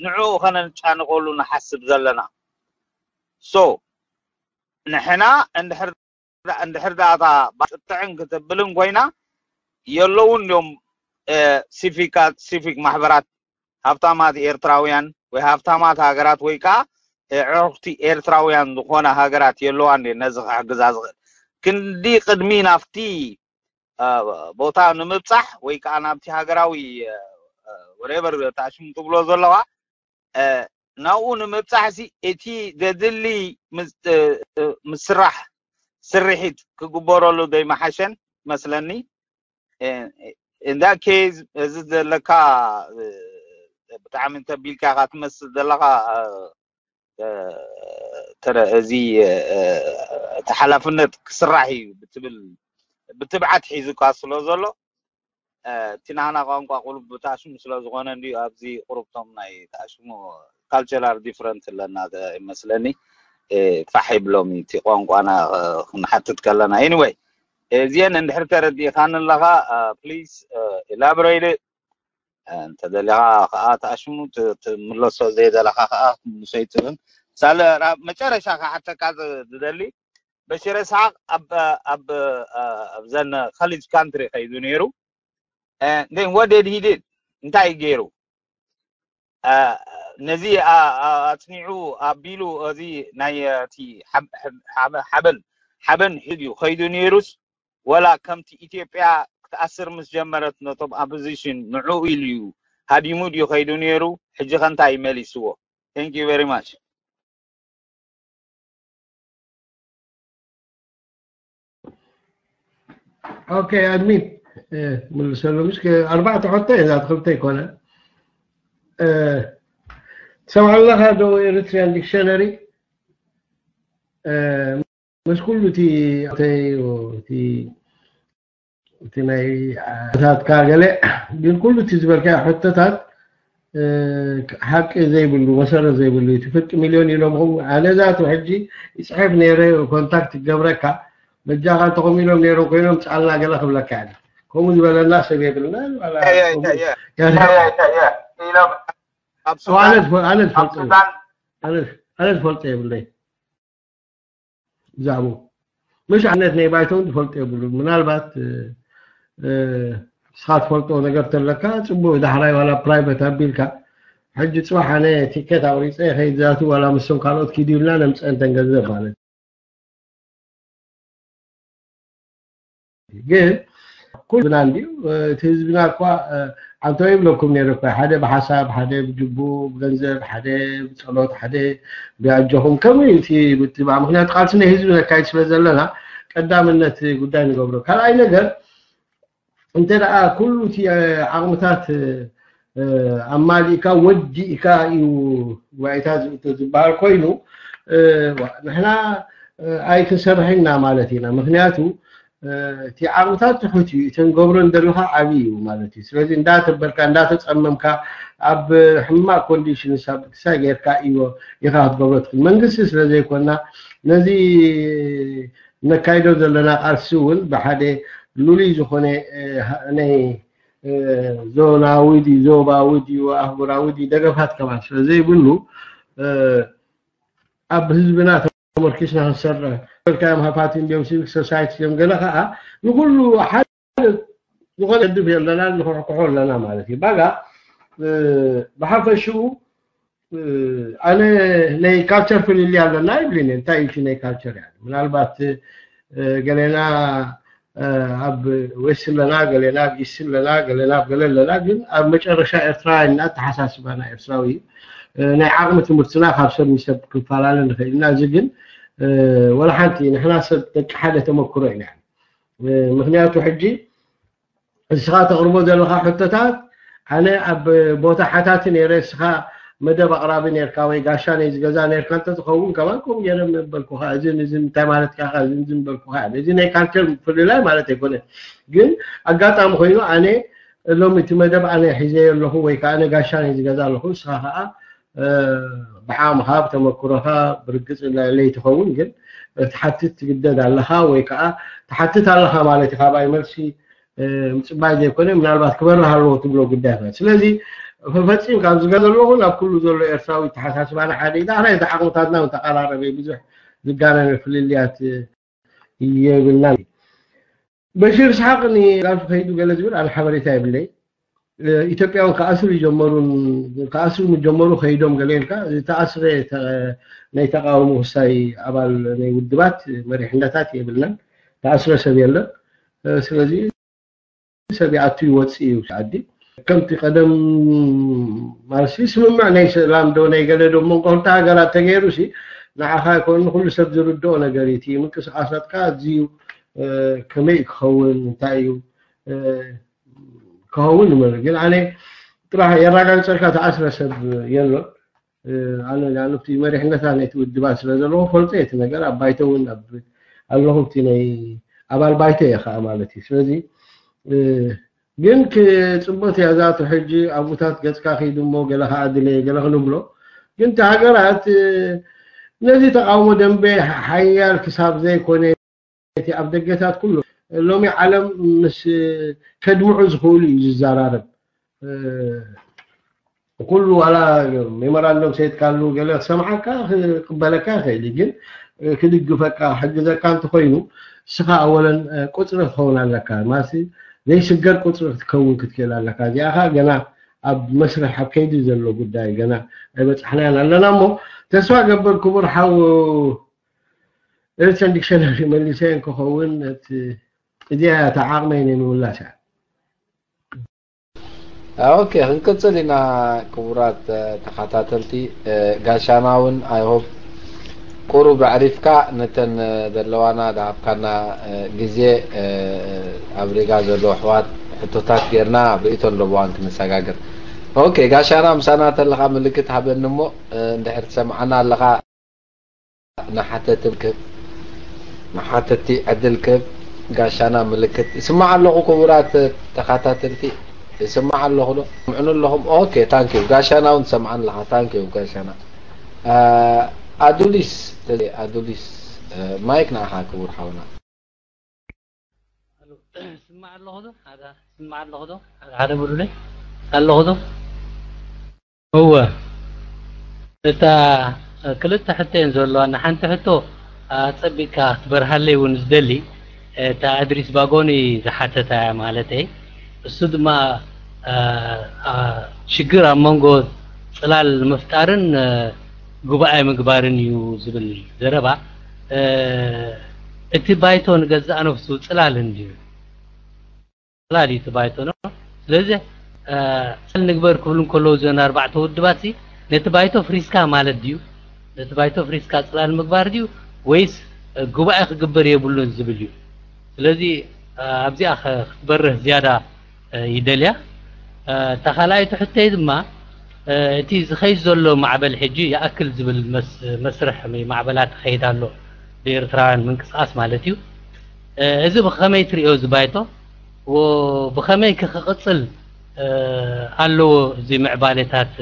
ንዕኡ ከነንጫንቀሉ ንሓስብ ዘለና so ንሕና እንድሕር እንድሕር ዳኣ እታ ባጥጥዕን ክትብልን ኮይና የለውን እዮም። ሲቪካት ሲቪክ ማሕበራት ሃብታማት ኤርትራውያን ወይ ሃብታማት ሃገራት ወይ ከዓ ዕርክቲ ኤርትራውያን ዝኾነ ሃገራት የለዋን ነዚ ክሕግዛ ዝኽእል ክንዲ ቅድሚ ናብቲ ቦታ ንምብፃሕ ወይ ከዓ ናብቲ ሃገራዊ ወሬቨር ታሽሙ ትብሎ ዘለዋ ናብኡ ንምብፃሕ ሲ እቲ ዘድሊ ምስራሕ ስርሒት ክግበረሉ ዘይመሓሸን መስለኒ። In that case እዚ ዘለካ ብጣዕሚ እንተቢልካ ኢኻ ትመስል ዘለኻ እዚ እቲ ሓላፍነት ክስራሕ እዩ ብትብል ብትብዓት ሒዙካ ስለ ዘሎ እቲ ናህና ቋንቋ ቁሩብ ብታሽሙ ስለ ዝኾነ እንድዩ ኣብዚ ቁሩብቶም ናይ ታሽሙ ካልቸራል ዲፍረንት ኣለና ይመስለኒ። ፋሕ ይብሎም እቲ ቋንቋና ክንሓትት ከለና። Anyway እዚአን እንድሕር ተረዲእኻኒ ኣለኻ please elaborate እንተደሊኻ ከዓ ተኣሽሙ ትምለሶ ዘይደለኻ ከዓ ትምልሶ ይትኽን ሳለ መጨረሻ ክሓተካ ዝደሊ በሽረ ስሓቅ ኣብዘን ከሊጅ ካንትሪ ከይዱ ነይሩ then what did he did እንታይ ገይሩ ነዚ ኣፅኒዑ ኣቢሉ እዚ ናይ እቲ ሓበን ሓበን ሒዙ ከይዱ ነይሩስ ወላ ከምቲ ኢትዮጵያ ክትኣስር ምስ ጀመረት ነቶም ኣፖዚሽን ንዕኡ ኢሉ እዩ ሃዲሙ ድዩ ከይዱ ነይሩ ሕጂ ከ እንታይ መሊስዎ thank you very much okay admin ምልሰሉ ምሽ ኣርባዕተ ሕቶ እየ ዛት ክልተ ይኮነ ትሰምዐለኻ ዶ Eritrean dictionary ምስ ኩሉ እቲ እቲ ናይ ሕቶታትካ ገለ ግን ኩሉ እቲ ዝበልካዮ ሕቶታት ሓቂ ዘይብሉ መሰረት ዘይብሉ እዩ። እቲ ፍርቂ ሚልዮን ኢሎም ኹም ኣነ ዛቱ ሕጂ ይፅሕፍ ነይረ ኮንታክት ይገብረካ በጃኻ እንተኹም ኢሎም ነይሮም ኮይኖም ምፅኣልና ገለ ክብለካ እየ። ከምኡ ዝበለና ሰብ የብልና ኣነ ዝፈልጦ የብለይ ብዛዕባኡ ምሽ ዓይነት ናይ ባይቶ እውን ዝፈልጦ የብሉን ምናልባት ንስኻ ትፈልጦ ነገር ተለካ ፅቡቅ ዳሕራይ ዋላ ፕራይቨት ኣቢልካ ሕጂ ፅባሕ ኣነ ቲኬት ኣቁሪፀ ከይዛቱ ዋላ ምስም ካልኦት ኪዱ ኢልና ነምፀ እንተን ገንዘብ ማለት ግን ኩልና እንዲዩ እቲ ህዝብና እኳ ኣንተ ይብለኩም ነይረ እኳ ሓደ ብሓሳብ ሓደ ብጅቡ ብገንዘብ ሓደ ብፀሎት ሓደ ብኣጆኹም ከምኡ እዩ እቲ ምትባዕ ምክንያቱ ቃልሲ ናይ ህዝቢ ነካይድ ስለ ዘለና ቀዳምነት ጉዳይ ንገብሮ ካልኣይ ነገር እንተ ደኣ ኩሉ እቲ ዓቕምታት ኣማሊእካ ወዲእካ እዩ ጉባኤታት ዝእቶ ዝበሃል ኮይኑ ንሕና ኣይክንሰርሕ ኢና ማለት ኢና ምክንያቱ እቲ ዓቕምታት ትሑት እዩ እቲ ንገብሮ እንደልኻ ዓብዪ እዩ ማለት እዩ ስለዚ እንዳተበልካ እንዳተፀመምካ ኣብ ሕማቅ ኮንዲሽንስ ኣብ ክሳይ ጌርካ እዮ ኢኻ ክትገብሮ ትኽእል መንግስቲ ስለ ዘይኮና ነዚ ነካይዶ ዘለና ቃልሲ እውን ብሓደ ልሉይ ዝኾነ ናይ ዞናዊ ድዩ ዞባዊ ድዩ ኣህጉራዊ ድዩ ደገፋት ከማን ስለ ዘይብሉ ኣብ ህዝብና ተመርኪስና ክንሰርሕ በልካዮም ሃፋት እንዲዮም ሲቪክ ሶሳይቲ እዮም ገለ ከዓ ንኩሉ ሓደ ዝኾነ ድብ ኣለና ንክሕኩሖ ኣለና ማለት እዩ ባጋ ብሓፈሽኡ ኣነ ናይ ካልቸር ፍልልይ ኣለና ይብልን እንታይ እዩ ናይ ካልቸር ያ ምናልባት ገሌና ኣብ ዌስት ኣለና ገሌና ኣብ ኢስት ኣለና ገሌና ኣብ ገለ ኣለና ግን ኣብ መጨረሻ ኤርትራውያን እና ኣተሓሳስባና ኤርትራዊ ናይ ዓቕሚ ትምህርትና ካብ ሰብ ንሰብ ክንፈላለ ንኽእል ኢና እዚ ግን ወላ ሓንቲ ንሕና ሰብ ደቂ ሓደ ተመክሮ ኢና ምክንያቱ ሕጂ እስኻ ተቕርቦ ዘለኻ ሕቶታት ኣነ ኣብ ቦታ ሓታቲ ነይረ እስኻ መደብ ኣቕራቢ ነርካ ወይ ጋሻ ናይ ዝገዛ ነርካ እንተዝኸውን ከማን ከምኡ ገይረ ምበልኩኻ እዝን እዝን እንታይ ማለትካ ኢኻ እዝን እዝን በልኩኻ እዚ ናይ ካልቸር ፍልላይ ማለት ኣይኮነ ግን ኣጋጣሚ ኮይኑ ኣነ ሎሚ እቲ መደብ ኣነ ሒዘዮ ኣለኹ ወይ ከዓ ኣነ ጋሻ ናይ ዝገዛ ኣለኹ እስኻ ከዓ ብዓቕምኻ ብተመክሮኻ ብርግፅ ለይትኸውን ግን ትሓትት ትግደድ ኣለኻ ወይ ከዓ ትሓትት ኣለኻ ማለት እዩ ካባይ መልሲ ምፅባይ ዘይኮነ ምናልባት ክበርህ ኣለዎ ትብሎ ጉዳይ ይኮነ ስለዚ ፈፈፂም ካብ ዝገ ዘለኹ ናብ ኩሉ ዘሎ ኤርትራዊ ተሓሳስባና ሓደ ዳሕራይ እቲ ዓቕምታትና ተቀራረበ ብዙሕ ዝጋነነ ፍልልያት የብልናን። በሽር እስሓቅ ንጋልፍ ከይዱ ገለ ዝብል ኣነ ሓበሬታ የብለይ። ኢትዮጵያውን ክኣስሩ ይጀመሩን ክኣስሩ ምጀመሩ ከይዶም ገለ ኢልካ ዝተኣስረ ናይ ተቃውሞ ክሳይ ኣባል ናይ ውድባት መሪሕነታት የብልናን። ተኣስረ ሰብ የለን። ስለዚ ሰብ ይኣቱ ይወፅእ እዩ ዓዲ። ከምቲ ቀደም ማለት ስምምዕ ናይ ሰላም ዶ ናይ ገለ ዶ መንጎ ክልተ ሃገራት ተገይሩ ሲ ንዓኻ ይኮን ንኩሉ ሰብ ዝርድኦ ነገር እዩ። እቲ ምንቅስቃሳትካ ኣዝዩ ከመይ ክኸውን እንታይ እዩ ክኸውን ይመል ግን ኣነ ጥራሕ የረጋግፀልካ ተኣስረ ሰብ የሎ። ኣነ ንኣብቲ መሪሕነታ ናይቲ ውድባት ስለ ዘለኹ ፈልጦ እቲ ነገር ኣብ ባይቶ እውን ኣለኹ እቲ ናይ ኣባል ባይቶ እየ ከዓ ማለት እዩ። ስለዚ ግን ክፅበቱ እያ እዛቱ ሕጂ ኣብኡታት ገፅካ ከይዱ እሞ ገለ ከዓ ድለ ገለ ክንብሎ ግን እቲ ሃገራት ነዚ ተቃውሞ ደንበ ሓያል ክሳብ ዘይኮነ እቲ ኣብ ደገታት ኩሉ ሎሚ ዓለም ምስ ከድምዑ ዝኽእሉ እዩ ዝዘራረብ። ኩሉ ዋላ ሜሞራንዶም ሰይድካሉ ገለ ክሰምዓካ ክቅበለካ ይኽእል እዩ፣ ግን ክድግፈካ ክሕግዘካ እንተኮይኑ እስኻ ኣወለን ቁፅሪ ክትኸውን ኣለካ ማለት ዘይስገር ቁፅሪ ክትከውን ክትክእል ኣለካ። እዚኣኻ ገና ኣብ መስርሕ ኣብ ከይዲ ዘሎ ጉዳይ ገና ኣይበፃሕናያን ኣለና እሞ ተስፋ ገብር ክቡር ሓው ኤርትራን ዲክሸነሪ መሊሰ እንክኸውን እቲ እዚኣ እታ ዓቕመይ ናይ ምምላስ እያ። ኦኬ ክንቅፅል ኢና። ክቡራት ተኸታተልቲ ጋሻና እውን ኣይሆብ ቁሩብ ኣዕሪፍካ ነተን ዘለዋና ዝሃብካና ግዜ ኣብ ሪጋ ዘሎ ኣሕዋት ሕቶታት ጌርና ኣብ ርእይቶ ኣለዋን ክንሰጋገር። ኦኬ ጋሻና ምሳና ተለኻ ምልክት ሃበኒ እሞ እንድሕር ትሰምዓና ኣለኻ ንሓተትቲ ክብ ንሓተትቲ ዕድል ክብ ጋሻና ምልክት ይስማዕ ኣለኹ። ክቡራት ተኸታተልቲ ይስማዕ ኣለኹ ዶ? ትሰምዑኒ ኣለኹም? ኦኬ ታንክ ዩ ጋሻና እውን ትሰምዓኒ ኣለኻ። ታንክ ዩ ጋሻና። ኣዱሊስ ኣዱሊስ ማይክ ንዓኻ ክቡር ሓውና። ስማዕ ኣለኹ ዶ ሓደ ስማዕ ኣለኹ ዶ ሓደ ሓደ ብሉለይ ኣለኹ ዶ እወ እታ ክልተ ሕቶ እየን ዘለዋ ንሓንቲ ሕቶ ኣጸቢቅካ ክትበርሃለይ እውን ዝደሊ እታ ኣድሪስ ባጎኒ ዝሓተታ እያ ማለተይ እሱ ድማ ሽግር ኣብ መንጎ ጽላል ንምፍጣርን ጉባኤ ምግባርን እዩ ዝብል ዘረባ እቲ ባይቶ ንገዛእ ነፍሱ ጽላል እንድዩ ጽላል እዩ እቲ ባይቶ ነው። ስለዚህ ጽላል ንግበር ክብሉ እንከለዉ እዞን ኣርባዕተ ውድባት ሲ ነቲ ባይቶ ፍሪስካ ማለት ድዩ? ነቲ ባይቶ ፍሪስካ ጽላል ምግባር ድዩ ወይስ ጉባኤ ክግበር የብሉን ዝብል እዩ? ስለዚ ኣብዚኣ ክትበርህ ዝያዳ ይደልያ። እታ ካልኣይቲ ሕቶይ ድማ እቲ ዝኸይድ ዘሎ ማዕበል ሕጂ ይኣክል ዝብል መስርሕ ማዕበላት ይኸይድ ኣሎ ብኤርትራውያን ምንቅስቃስ ማለት እዩ። እዚ ብኸመይ ትሪኦ እዚ ባይቶ ብኸመይ ከ ክቕፅል ኣለዎ እዚ ምዕባሌታት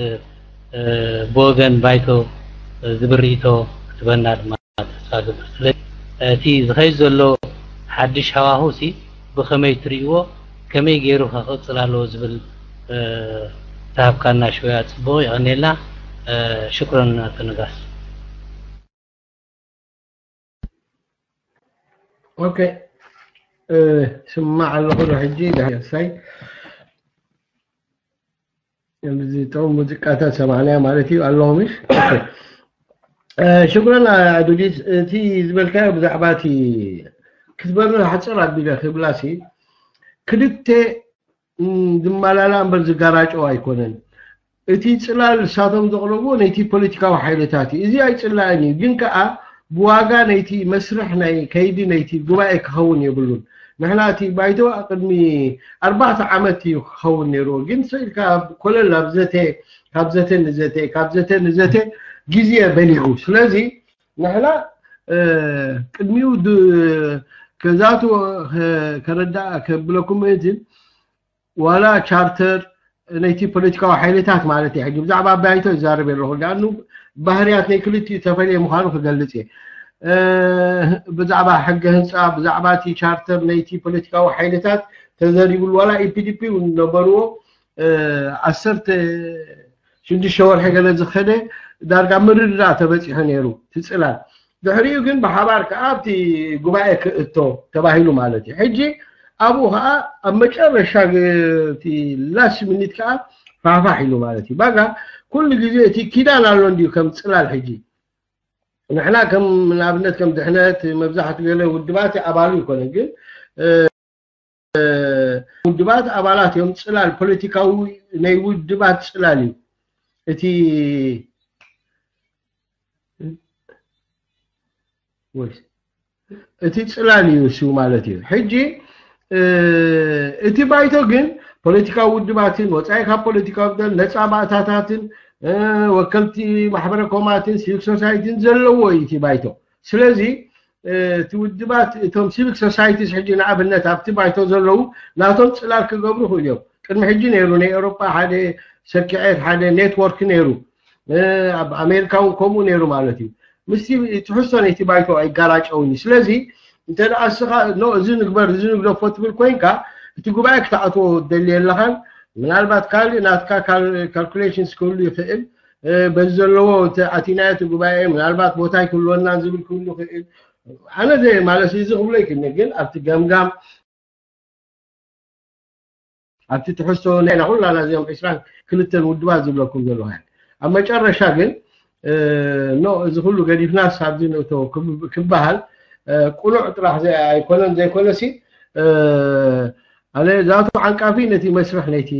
ብወገን ባይቶ ዝብል ርኢቶ ክትበና ድማ ተስፋ ገብር። ስለዚ እቲ ዝኸይድ ዘሎ ሓድሽ ሃዋሁ ሲ ብኸመይ ትርእይዎ ከመይ ገይሩ ከቕፅል ኣለዎ ዝብል ተሃብካና ሽወያ ፅቡቕ ይቐንየልና። ሽኩረን ኣቶ ነጋስ። ኦኬ ስማዕ ኣለኹ ዶ ሕጂ ዳሳይ እዚ ጥዑም ሙዚቃታት ሰማዕናዮ ማለት እዩ ኣለኹ ምሽ ሽኩረን ኣዱሊስ እቲ ዝበልካዮ ብዛዕባ እቲ ክትበርህ ሓፅር ኣቢለ ክብላሲ ክልተ ዝመላላ እምበር ዝጋራጨው ኣይኮነን። እቲ ፅላል እሳቶም ዘቕረብዎ ነቲ ፖለቲካዊ ሓይልታት እዩ። እዚ ኣይፅላእን እዩ፣ ግን ከኣ ብዋጋ ነይቲ መስርሕ ናይ ከይዲ ነይቲ ጉባኤ ክኸውን የብሉን። ንሕና እቲ ባይቶ ቅድሚ ኣርባዕተ ዓመት እዩ ክኸውን ነይርዎ፣ ግን ስኢልካ ኮለል ኣብ ዘተ ካብ ዘተ ንዘተ ካብ ዘተ ንዘተ ግዜ በሊዑ። ስለዚ ንሕና ቅድሚኡ ከዛቱ ከረዳእ ከብለኩም እትን ዋላ ቻርተር ነይቲ ፖለቲካዊ ሓይልታት ማለት እዩ። ሕጂ ብዛዕባ ባይቶ ይዛረብ ኣለኹ። ዳኣኑ ባህርያት ናይ ክልቲኡ ተፈልየ ምዃኑ ክገልጽ እየ። ብዛዕባ ሕገ ህንፃ፣ ብዛዕባ እቲ ቻርተር ናይቲ ፖለቲካዊ ሓይልታት ተዘሪብሉ ዋላ ኢፒዲፒ እውን ነበርዎ ዓሰርተ ሽዱሽተ ወርሒ ገለ ዝኸደ ዳርጋ ምርድዳእ ተበፂሑ ነይሩ ትፅላል ድሕሪኡ ግን ብሓባር ከዓ ኣብቲ ጉባኤ ክእቶ ተባሂሉ ማለት እዩ። ሕጂ ኣብኡ ከዓ ኣብ መጨረሻ ግ- እቲ ላስት ሚኒት ከዓ ፋፋሕ ኢሉ ማለት እዩ። ባጋ ኩሉ ግዜ እቲ ኪዳን ኣሎ እንዲዩ ከም ፅላል። ሕጂ ንሕና ከም ንኣብነት ከም ድሕነት መብዛሕትኡ ገለ ውድባት ኣባሉ ይኮነ ግን ውድባት ኣባላት እዮም። ፅላል ፖለቲካዊ ናይ ውድባት ፅላል እዩ እቲ ወይስ እቲ ፅላል እዩ እሱ ማለት እዩ። ሕጂ እቲ ባይቶ ግን ፖለቲካዊ ውድባትን ወፃኢ ካብ ፖለቲካዊ ውድብ ነፃ ባእታታትን ወከልቲ ማሕበረ ኮማትን ሲቪክ ሶሳይቲን ዘለዎ እዩ እቲ ባይቶ። ስለዚ እቲ ውድባት እቶም ሲቪክ ሶሳይቲስ ሕጂ ንኣብነት ኣብቲ ባይቶ ዘለዉ ናቶም ፅላል ክገብሩ ይኽእሉ እዮም። ቅድሚ ሕጂ ነይሩ ናይ ኤውሮጳ ሓደ ሰርኪዐት ሓደ ኔትወርክ ነይሩ። ኣብ ኣሜሪካ እውን ከምኡ ነይሩ ማለት እዩ። ምስቲ ትሕዝቶ ናይቲ ባይቶ ኣይጋራጨውን እዩ። ስለዚ እንተ ደኣ እስኻ ኖ እዚ ንግበር እዚ ንግደፎ ትብል ኮይንካ እቲ ጉባኤ ክትኣትዎ ደሊ የለኻን። ምናልባት ካልእ ናትካ ካልኩሌሽንስ ክህሉ ይኽእል። በዚ ዘለዎ ኣቲናዮ እቲ ጉባኤ ምናልባት ቦታ ኣይክህልወናን ዝብል ክህሉ ይኽእል። ኣነ ማለት እዚ ክብሎ ይክእልኒ ግን ኣብቲ ገምጋም ኣብቲ ትሕዝቶ ናይና ኩላና እዚኦም ዕስራን ክልተን ውድባት ዝብለኩም ዘለኹ ኣብ መጨረሻ ግን ኖ እዚ ኩሉ ገዲፍናስ ኣብዚ ንእቶ ክበሃል ቁኑዕ ጥራሕ ኣይኮነን። ዘይኮነሲ ኣነ ዛቱ ዓንቃፊ ነቲ መስርሕ ነቲ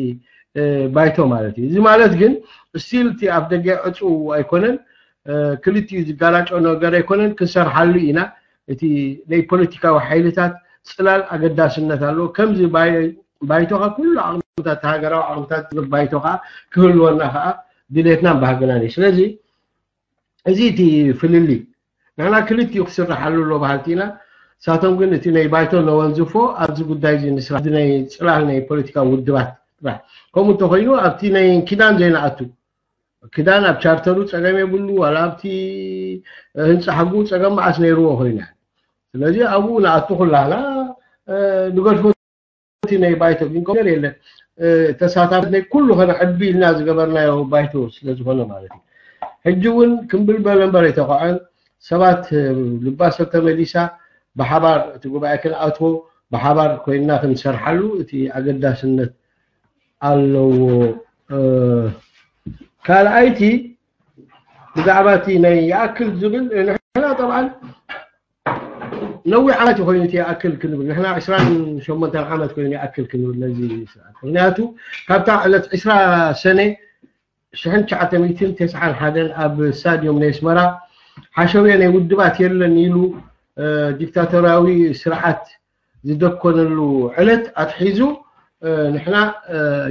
ባይቶ ማለት እዩ። እዚ ማለት ግን ስቲል እቲ ኣፍ ደገ ዕፁ ኣይኮነን። ክልቲኡ ዝጋራጮ ነገር ኣይኮነን። ክንሰርሓሉ ኢና። እቲ ናይ ፖለቲካዊ ሓይልታት ፅላል ኣገዳስነት ኣለዎ። ከምዚ ባይቶኻ ኩሉ ዓቕምታት ሃገራዊ ዓቕምታት ባይቶኻ ክህልወና ከዓ ድሌትናን ባህግናን እዩ። ስለዚ እዚ እቲ ፍልልይ ንሕና ክልቲኡ ክስርሓሉ ኣሎ በሃልቲ ኢና። ንሳቶም ግን እቲ ናይ ባይቶ ነወንዝፎ ኣብዚ ጉዳይ እዚ ንስራሕ ናይ ፅላል ናይ ፖለቲካዊ ውድባት ጥራሕ ከምኡ እንተኮይኑ ኣብቲ ናይ ኪዳን ዘይንኣቱ ክዳን ኣብ ቻርተሩ ፀገም የብሉ ዋላ ኣብቲ ህንፃ ሕጉ ፀገም መዓስ ነይርዎ ኮይና ስለዚ ኣብኡ ንኣቱ ኩላና ንገድፎ እቲ ናይ ባይቶ ግን ነገር የለን ተሳታፍነት ናይ ኩሉ ከነ ዕቢ ኢልና ዝገበርናዮ ባይቶ ስለዝኾነ ማለት እዩ ሕጂ እውን ክምብል በለ እምበር ኣይተኸዐን ሰባት ልባ ሰብ ተመሊሳ ብሓባር እቲ ጉባኤ ክንኣትዎ ብሓባር ኮይንና ክንሰርሓሉ እቲ ኣገዳስነት ኣለዎ ካልኣይቲ ብዛዕባ እቲ ናይ ይኣክል ዝብል ንሕና ጠብዓን ነዊሕ ዓመት ይኮይኑ እቲ ይኣክል ክንብል ንሕና ዕስራን ሸሞንተን ዓመት ኮይኑ ይኣክል ክንብል ነዚ ስርዓት ምክንያቱ ካብታ ዕለት ዕስራ ሰነ ሽሕን ትሽዓተ ሚእትን ተስዓን ሓደን ኣብ ስታድዮም ናይ ኣስመራ ሓሸውየ ናይ ውድባት የለን ኢሉ ዲክታቶርያዊ ስርዓት ዝደኮነሉ ዕለት ኣትሒዙ ንሕና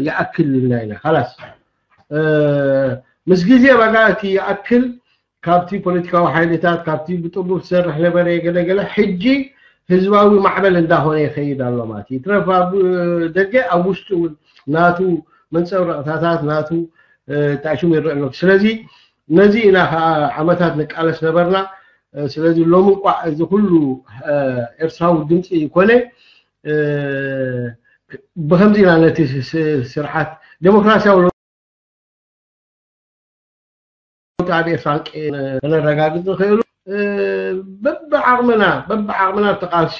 ይኣክል ኢልና ኢና ካላስ ምስ ግዜ በጋ እቲ ይኣክል ካብቲ ፖለቲካዊ ሓይልታት ካብቲ ብጥቡብ ዝሰርሕ ነበረ ገለገለ ሕጂ ህዝባዊ ማዕበል እንዳኾነ ይኸይድ ኣሎ ማለት እዩ ትረፍ ኣብ ደገ ኣብ ውሽጡ እውን ናቱ መንፀብረቕታታት ናቱ ታሽሙ ይረአ ኣሎ ስለዚ ነዚ ኢና ከዓ ዓመታት ንቃለስ ነበርና ስለዚ ሎሚ እንቋዕ እዚ ኩሉ ኤርትራዊ ድምፂ ይኮነ ብከምዚ ኢና ነቲ ስርዓት ዴሞክራሲያዊ ለውጢ ኣብ ኤርትራ ከነረጋግፅ ንኽእሉ በብዓቕምና በብዓቕምና እቲ ቃልሲ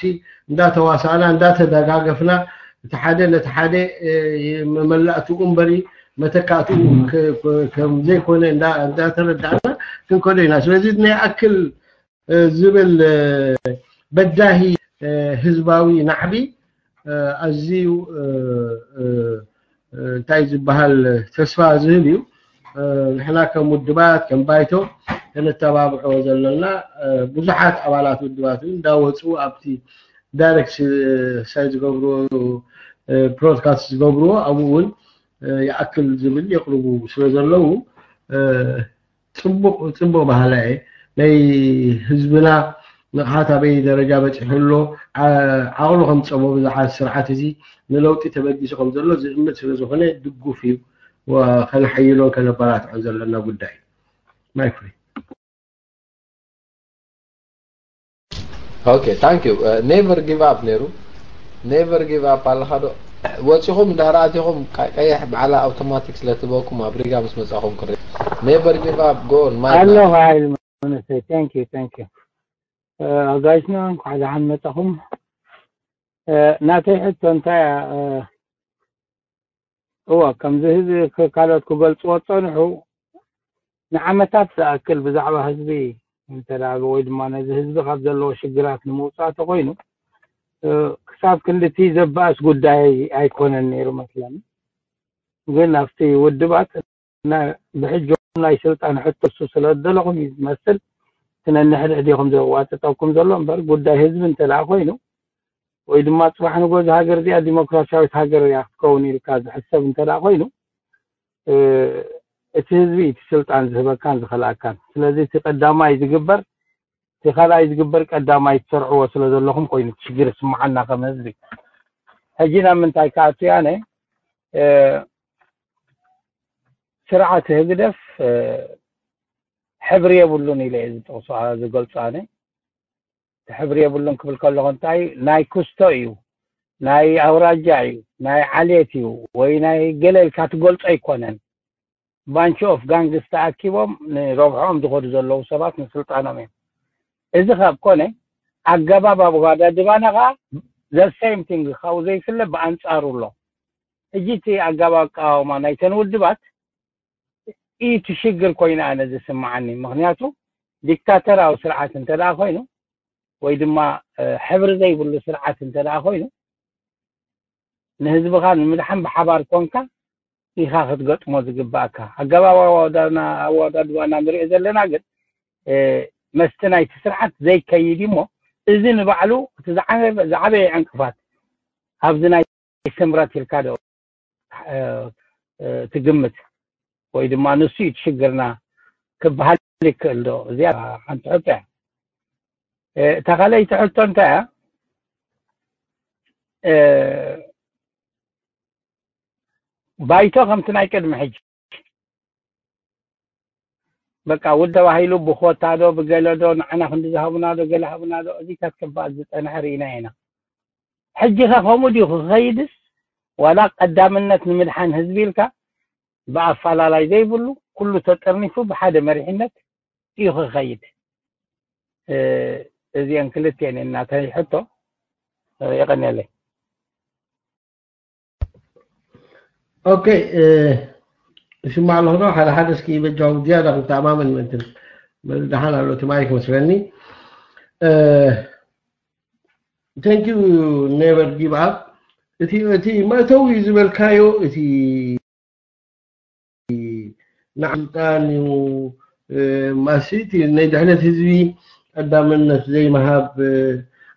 እንዳተዋሳእና እንዳተደጋገፍና እቲ ሓደ ነቲ ሓደ መመላእትኡ እምበሪ መተካእትኡ ከም ዘይኮነ እንዳተረዳእና ክንከዶ ኢና ስለዚ ናይ ኣክል ዝብል በዳሂ ህዝባዊ ናዕቢ ኣዝዩ እንታይ ዝበሃል ተስፋ ዝህብ እዩ። ንሕና ከም ውድባት ከም ባይቶ ክንተባብዖ ዘለና ብዙሓት ኣባላት ውድባት እንዳወፁ ኣብቲ ዳይሬክት ሳይ ዝገብርዎ ብሮድካስት ዝገብርዎ ኣብኡ እውን ይኣክል ዝብል የቅርቡ ስለ ዘለዉ ፅቡቅ ፅቡቅ ባህላ እየ ናይ ህዝብና ንቕሓት ኣበይ ደረጃ በፂሑ ኣሎ ዓቕሉ ከም ፀቦ ብዛዕባ ስርዓት እዚ ንለውጢ ተበጊሱ ከም ዘሎ ዝእምት ስለ ዝኾነ ድጉፍ እዩ ከነሐይሎን ከነበራትዖን ዘለና ጉዳይ ማይክ ፍሪ Okay, thank you. Uh, never give up ነይሩ never give up ኣለኻ ዶ ወፂኹም እንድሕር ኣቲኹም ቀይሕ ባዕላ ኣውቶማቲክ ስለ ትበኩም ኣብ ሪጋ ምስ መፃኹም ክርኢ never give up go on my ኣለኹ ሓይል መንእሰይ thank you thank you ኣጋይሽና እንኳዕ ደሓን መጻኹም። ናተይ ሕቶ እንታይ እያ? እዋ ከምዚ ህዝቢ ካልኦት ክገልፅዎ ፀንሑ፣ ንዓመታት ዝኣክል ብዛዕባ ህዝቢ እንተዳ ወይ ድማ ነዚ ህዝቢ ካብ ዘለዎ ሽግራት ንምውፃእ ተኮይኑ ክሳብ ክንድቲ ዘባእስ ጉዳይ ኣይኮነን ነይሩ መስለኒ። ግን ኣብቲ ውድባት ብሕጆም ናይ ስልጣን ሕቶ እሱ ስለ ዘለኹም እዩ ዝመስል። እቲ ነንሕድሕድ ኢኹም ዘዋጥጠኩም ዘሎ እምበር ጉዳይ ህዝቢ እንተ ደኣ ኮይኑ ወይ ድማ ፅባሕ ንጎ እዛ ሃገር እዚኣ ዲሞክራሲያዊት ሃገር እያ ክትከውን ኢልካ ዝሕሰብ እንተ ደኣ ኮይኑ እቲ ህዝቢ እቲ ስልጣን ዝህበካን ዝኸልኣካን። ስለዚ እቲ ቀዳማይ ዝግበር እቲ ካልኣይ ዝግበር ቀዳማይ ትሰርዕዎ ስለ ዘለኹም ኮይኑ እቲ ሽግር ይስምዓና ከም ህዝቢ። ሕጂ ናብ ምንታይ ክኣቱ እየ ኣነ? ስርዓት ህግደፍ ሕብሪ የብሉን ኢለ እየ ዝጠቕሶ ዝገልጾ ኣነ። እቲ ሕብሪ የብሉን ክብል ከለኹ እንታይ ናይ ክስቶ እዩ፣ ናይ ኣውራጃ እዩ፣ ናይ ዓሌት እዩ ወይ ናይ ገለ ኢልካ ትገልጾ ኣይኮነን። ባንች ኦፍ ጋንግስ ተኣኪቦም ንረብሖም ዝኸዱ ዘለዉ ሰባት ንስልጣኖም እዮም። እዚ ካብ ኮነ ኣገባብ ኣወዳድባና ከዓ the same thing ካብኡ ዘይፍለ ብኣንጻሩ ኣሎ። ሕጂ እቲ ኣገባብ ኣቃዋውማ ናይተን ውድባት እዩ እቲ ሽግር ኮይኑ ኣነ ዝስምዓኒ። ምክንያቱ ዲክታተራዊ ስርዓት እንተ ደኣ ኮይኑ ወይ ድማ ሕብሪ ዘይብሉ ስርዓት እንተ ደኣ ኮይኑ ንህዝብኻ ንምድሓን ብሓባር ኮንካ ኢኻ ክትገጥሞ ዝግባእካ። ኣገባብ ኣወዳድባና ንሪኦ ዘለና ግን መስቲ ናይቲ ስርዓት ዘይከይድ እሞ እዚ ንባዕሉ እቲ ዝዓበየ ዕንቅፋት ኣብዚ ናይ ስምረት ኢልካ ዶ ትግምት ወይ ድማ ንሱ እዩ ሽግርና ክበሃል ይክእል ዶ? እዚኣ ሓንቲ ሕቶ እያ። እታ ካልኣይቲ ሕቶ እንታይ እያ? ባይቶ ከምቲ ናይ ቅድሚ ሕጂ በቃ ውድ ተባሂሉ ብኮታ ዶ ብገለ ዶ ንዓና ክንዲ ዝሃቡና ዶ ገለ ሃቡና ዶ እዚታት ከባድ ዝፀንሐ ርኢና ኢና። ሕጂ ከ ከምኡ ድዩ ክኸይድስ ዋላ ቀዳምነት ንምድሓን ህዝቢ ኢልካ ብኣፈላላይ ዘይብሉ ኩሉ ተጠርኒፉ ብሓደ መሪሕነት እዩ ክኸይድ? እዚአን ክልቲአን እናተይ ሕቶ የቐንየለይ። ኦኬ ይስማዕ ኣለኹ ዶ? ሓደ ሓደ እስኪ በጃኹም ዝያዳ ክንተኣማመን ምእንትን ደሓን ኣሎ እቲ ማይክ መስለኒ። Thank you never give up። እቲ እቲ መእተዊ ዝበልካዮ እቲ ንዓምጣን እዩ ማሲ እቲ ናይ ድሕነት ህዝቢ ቀዳምነት ዘይምሃብ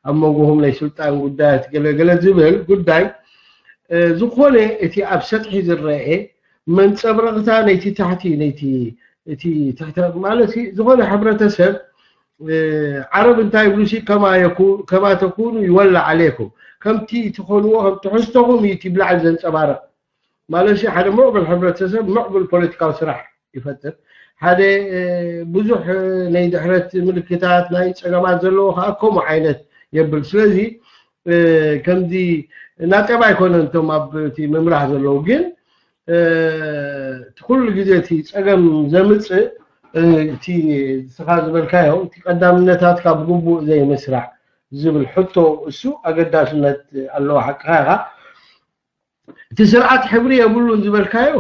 ኣብ መንጎኹም ናይ ስልጣን ጉዳያት ገለገለ ዝብል ጉዳይ ዝኾነ እቲ ኣብ ሰጥሒ ዝረአ መንፀብረቕታ ነይቲ ታሕቲ ነይቲ እቲ ትሕተ ማለት ዝኾነ ሕብረተሰብ ዓረብ እንታይ ይብሉ ሲ ከማ ተኩኑ ይወላ ዓሌኩም ከምቲ ትኾንዎ ከም ትሕዝቶኹም እዩ እቲ ብላዕሊ ዘንፀባርቕ ማለት ሓደ ምዕቡል ሕብረተሰብ ምዕቡል ፖለቲካዊ ስራሕ ይፈጥር ሓደ ብዙሕ ናይ ድሕረት ምልክታት ናይ ፀገማት ዘለዎ ከዓ ከምኡ ዓይነት የብል ስለዚ ከምዚ ናፀባ ኣይኮነን እቶም ኣብ እቲ ምምራሕ ዘለዉ ግን እቲ ኩሉ ግዜ እቲ ፀገም ዘምፅእ እቲ ስኻ ዝበልካዮ እቲ ቀዳምነታትካ ብግቡእ ዘይምስራሕ ዝብል ሕቶ እሱ ኣገዳስነት ኣለዎ ሓቅኻ ኢኻ እቲ ስርዓት ሕብሪ የብሉን ዝበልካዮ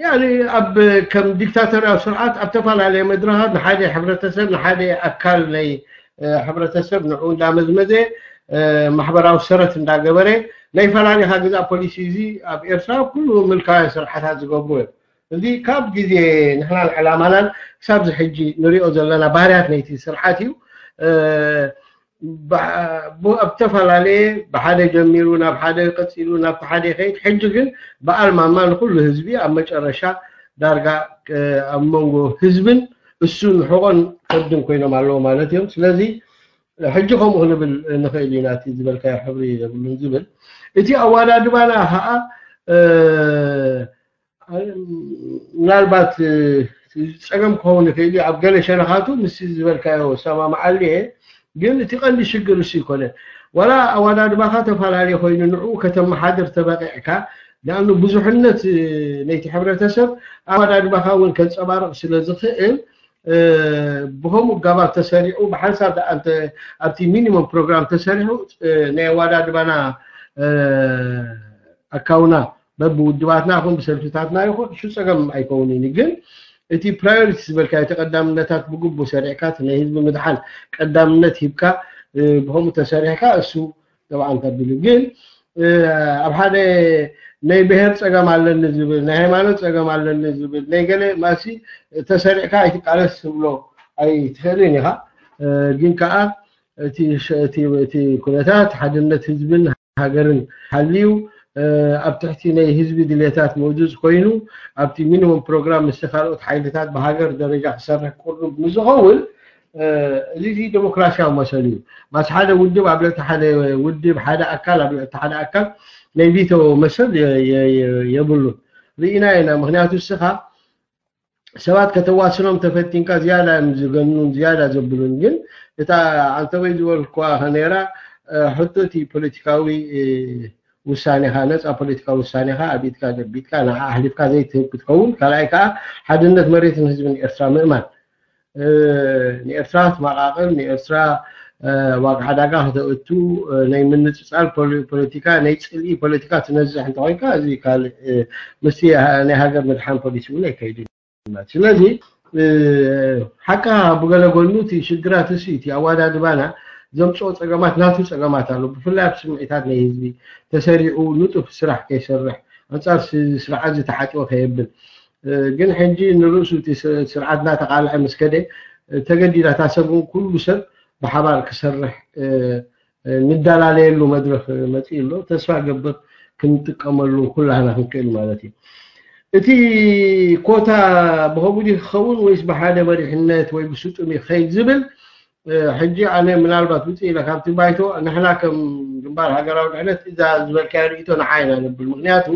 ያኒ ኣብ ከም ዲክታተርያዊ ስርዓት ኣብ ተፈላለየ መድረኻት ንሓደ ሕብረተሰብ ንሓደ ኣካል ናይ ሕብረተሰብ ንዕኡ እንዳመዝመዘ ማሕበራዊ ሰረት እንዳገበረ ናይ ፈላሊኻ ግዛእ ፖሊሲ እዚ ኣብ ኤርትራ ኩሉ ምልካውያን ስርዓታት ዝገብሩ እዮም እዚ ካብ ግዜ ንሕናን ዕላማናን ክሳብ ዝሕጂ ንሪኦ ዘለና ባህርያት ናይቲ ስርዓት እዩ ኣብ ዝተፈላለየ ብሓደ ጀሚሩ ናብ ሓደ ቀፂሉ ናብ ሓደ ይኸይድ ሕጂ ግን በኣል ማማ ንኩሉ ህዝቢ ኣብ መጨረሻ ዳርጋ ኣብ መንጎ ህዝብን እሱን ሕቆን ከድን ኮይኖም ኣለዉ ማለት እዮም ስለዚ ሕጂ ከምኡ ክንብል ንኽእል ኢና እቲ ዝበልካዮ ሕብሪ የብሉን ዝብል እቲ ኣዋዳድባና ከዓ ምናልባት ፀገም ክኸውን ይኽእል እዩ ኣብ ገለ ሸነኻቱ ምስ ዝበልካዮ ሰማምዓሉ እየ ግን እቲ ቀንዲ ሽግር እሱ ይኮነ ዋላ ኣዋዳድባኻ ተፈላለየ ኮይኑ ንዕኡ ከተመሓድር ተበቂዕካ ንኣኑ ብዙሕነት ነይቲ ሕብረተሰብ ኣዋዳድባኻ እውን ከንፀባርቕ ስለ ዝኽእል ብኸምኡ ኣገባብ ተሰሪዑ ብሓንሳብ ደኣ ኣብቲ ሚኒመም ፕሮግራም ተሰሪሑ ናይ ኣዋዳድባና ኣካውና በብውድባትና ይኹን ብሰልፍታትና ይኹን እሱ ፀገም ኣይከውንን እዩ። ግን እቲ ፕራዮሪቲ ዝበልካ እቲ ቀዳምነታት ብግቡእ ሰሪዕካ እቲ ናይ ህዝቢ ምድሓን ቀዳምነት ሂብካ ብኸምኡ ተሰሪሕካ እሱ ጠብዓ እንተቢሉ ግን ኣብ ሓደ ናይ ብሔር ፀገም ኣለኒ ዝብል ናይ ሃይማኖት ፀገም ኣለኒ ዝብል ናይ ገለ ማሲ ተሰሪዕካ ኣይትቃለስ ትብሎ ኣይትኽእልን ኢኻ። ግን ከዓ እቲ ኩነታት ሓድነት ህዝብን ሃገርን ሃልዩ ኣብ ትሕቲ ናይ ህዝቢ ድሌታት ምእዙዝ ኮይኑ ኣብቲ ሚኒሙም ፕሮግራም ምስ ካልኦት ሓይልታት ብሃገር ደረጃ ክሰርሕ ቅሩብ ንዝኸውን እዚ ዲሞክራሲያዊ መሰል እዩ። ማስ ሓደ ውድብ ኣብ ልዕቲ ሓደ ውድብ ሓደ ኣካል ኣብ ልዕቲ ሓደ ኣካል ናይ ቪቶ መሰል የብሉን። ርኢና ኢና። ምክንያቱ እስኻ ሰባት ከተዋስኖም ተፈቲንካ ዝያዳ እዮም ዝገኑን ዝያዳ ዘብሉን። ግን እታ ኣንተወይ ዝበልኳ ከነራ ሕቶ እቲ ፖለቲካዊ ውሳኔኻ ነፃ ፖለቲካዊ ውሳኔኻ ኣብ ኢድካ ገቢጥካ ንዓ ኣሕሊፍካ ዘይትህብ ክትከውን ካልኣይ ከዓ ሓድነት መሬትን ህዝብን ኤርትራ ምእማን ንኤርትራ ክትመቃቅል ንኤርትራ ዋጋ ዕዳጋ ከተእቱ ናይ ምንፅፃል ፖለቲካ ናይ ፅልኢ ፖለቲካ ትነዝሕ እንተኮይንካ እዚ ካልእ ምስቲ ናይ ሃገር ምድሓን ፖሊሲ እውን ኣይከይድን። ስለዚ ሓቃ ብገለ ጎኑ እቲ ሽግራት እሱ እቲ ኣዋዳድባና ዘምፅኦ ፀገማት ናቱ ፀገማት ኣሎ። ብፍላይ ኣብ ስምዒታት ናይ ህዝቢ ተሰሪዑ ንጡፍ ስራሕ ከይሰርሕ ኣንፃር ስርዓት ዝተሓጥወ ከየብል ግን ሕጂ ንርእሱ እቲ ስርዓት እናተቃልዐ ምስ ከደ ተገዲዳ እታ ሰብ እውን ኩሉ ሰብ ብሓባር ክሰርሕ ንዳላለየሉ መድረክ መፅኡ ኣሎ። ተስፋ ገብር ክንጥቀመሉ ኩላህና ክንክእል ማለት እዩ። እቲ ኮታ ብኸምኡ ድዩ ክኸውን ወይስ ብሓደ መሪሕነት ወይ ብስጡም እዩ ክኸይድ ዝብል ሕጂ ኣነ ምናልባት ውፅእ ኢለ ካብቲ ባይቶ ንሕና ከም ግንባር ሃገራዊ ድሕነት እዛ ዝበልካዮ ርእቶ ንዓይና ንብል። ምክንያቱ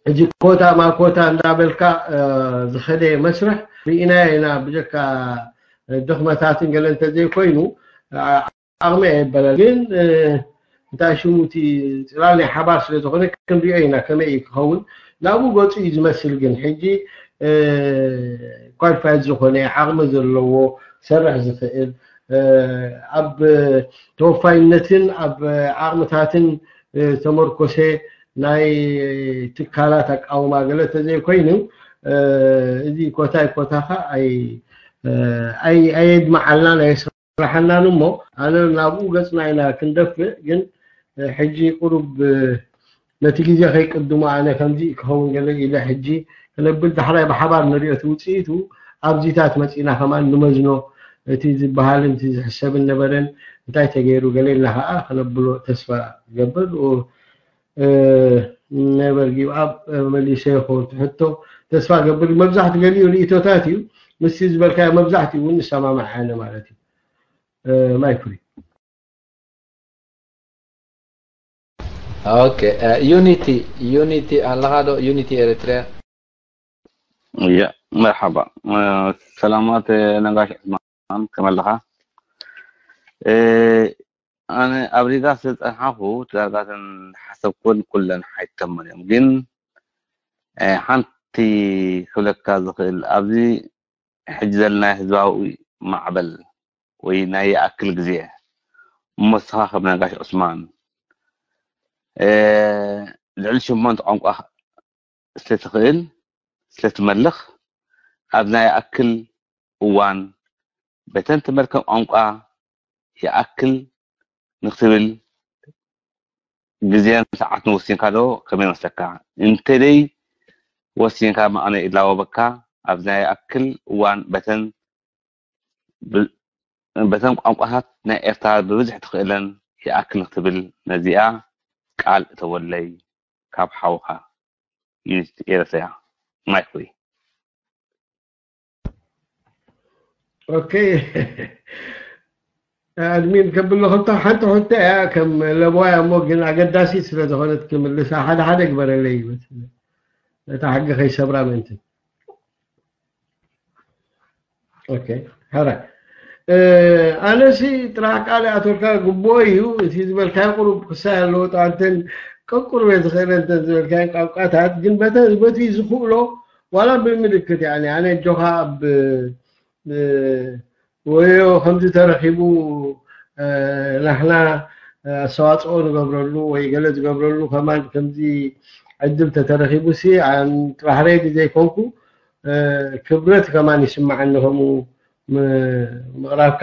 እዚ ኮታ ማ ኮታ እንዳበልካ ዝኸደ መስርሕ ርኢናዮ ኢና። ብጀካ ድኽመታትን ገለ እንተዘይኮይኑ ዓቕሚ ኣይበላል። ግን እንታይ ሽሙ እቲ ፅላል ናይ ሓባር ስለ ዝኾነ ክንሪኦ ኢና ከመይ እዩ ክኸውን። ናብኡ ገፁ እዩ ዝመስል። ግን ሕጂ ኳሊፋይድ ዝኾነ ዓቕሚ ዘለዎ ክሰርሕ ዝኽእል ኣብ ተወፋይነትን ኣብ ዓቕምታትን ዝተመርኮሰ ናይ ትካላት ኣቃውማ ገለ ተዘይኮይኑ እዚ ኮታይ ኮታኻ ኣየድመዓልናን ኣየስርሓናን እሞ ኣነ ናብኡ ገፅና ኢና ክንደፍእ። ግን ሕጂ ቁሩብ ነቲ ግዜ ከይቅድሞ ኣነ ከምዚ ክኸውን ገለ ኢለ ሕጂ ክነብል ዳሕራይ ብሓባር ንሪኦ እቲ ውፅኢቱ ኣብዚታት መፂና ከማን ንመዝኖ እቲ ዝበሃልን እቲ ዝሕሰብን ነበረን እንታይ ተገይሩ ገለ ኢልና ከዓ ክነብሎ ተስፋ ገብር። ነበር ጊብኣብ መሊሰ ይኸውን ትሕቶ ተስፋ ገብር መብዛሕቲ ገሊኡ ርእቶታት እዩ። ምስቲ ዝበልካዮ መብዛሕቲ እውን ንሰማማዕ ኣነ ማለት እዩ። ማይክ ፍሪ ኦኬ ዩኒቲ ዩኒቲ ኣለኻ ዶ? ዩኒቲ ኤርትራ ያ መርሓባ ሰላማት ነጋሽ ዑስማን ከመይ ኣለኻ? ኣነ ኣብ ሪጋ ስለ ዝጸንሓኹ እቲ ዳርጋተን ሓሰብኩን ኩለን ሓይተመን እዮም ግን ሓንቲ ክብለካ ዝኽእል ኣብዚ ሕጂ ዘለናዮ ህዝባዊ ማዕበል ወይ ናይ ይኣክል ግዜ እሞ ንስኻ ከም ነጋሽ ዑስማን ልዕሊ ሸሞንተ ቋንቋ ስለ ትኽእል ስለ ትመልኽ ኣብ ናይ ይኣክል እዋን በተን ትመልከን ቋንቋ ይኣክል ንክትብል ግዜን ሰዓትን ወሲንካ ዶ ከመይ ይመስለካ? እንተደይ ወሲንካ መቐነ ይላወበካ ኣብ ናይ ይኣክል እዋን በተን በተን ቋንቋታት ናይ ኤርትራ ብብዝሒ ትኽእለን ይኣክል ንክትብል ነዚኣ ቃል እተወለይ ካብ ሓውኻ ዩኒቲ ኤርትራ ማይክ ፍሪ ኦኬ ኣድሚን ከብሎ ከምታ ሓንቲ ሕቶ እያ ከም ለቦያ እሞ ግን ኣገዳሲት ስለ ዝኾነት ክምልሳ ሓደ ሓደ ግበረለይ ይመስል ነታ ሕጊ ከይሰብራ ምእንቲ ኦኬ ሕራይ ኣነሲ ጥራሕ ቃል ኣቶልካ ግቡኦ እዩ እቲ ዝበልካዮ ቁሩብ ክሳይ ኣለዎ ጠንተን ቀቁርበ ዝኽእለ እንተ ዝበልካዮ ቋንቋታት ግን በቲ ዝኽእሎ ዋላ ብምልክት ያኒ ኣነ እጆኻ ኣብ ወዮ ከምዚ ተረኺቡ ናሕና ኣስተዋፅኦ ንገብረሉ ወይ ገለ ዝገብረሉ ከማን ከምዚ ዕድል ተተረኺቡ ሲ ጥራሕ ሬዲ ዘይኮንኩ ክብረት ከማን ይስማዓኒ ከምኡ ምቕራብካ።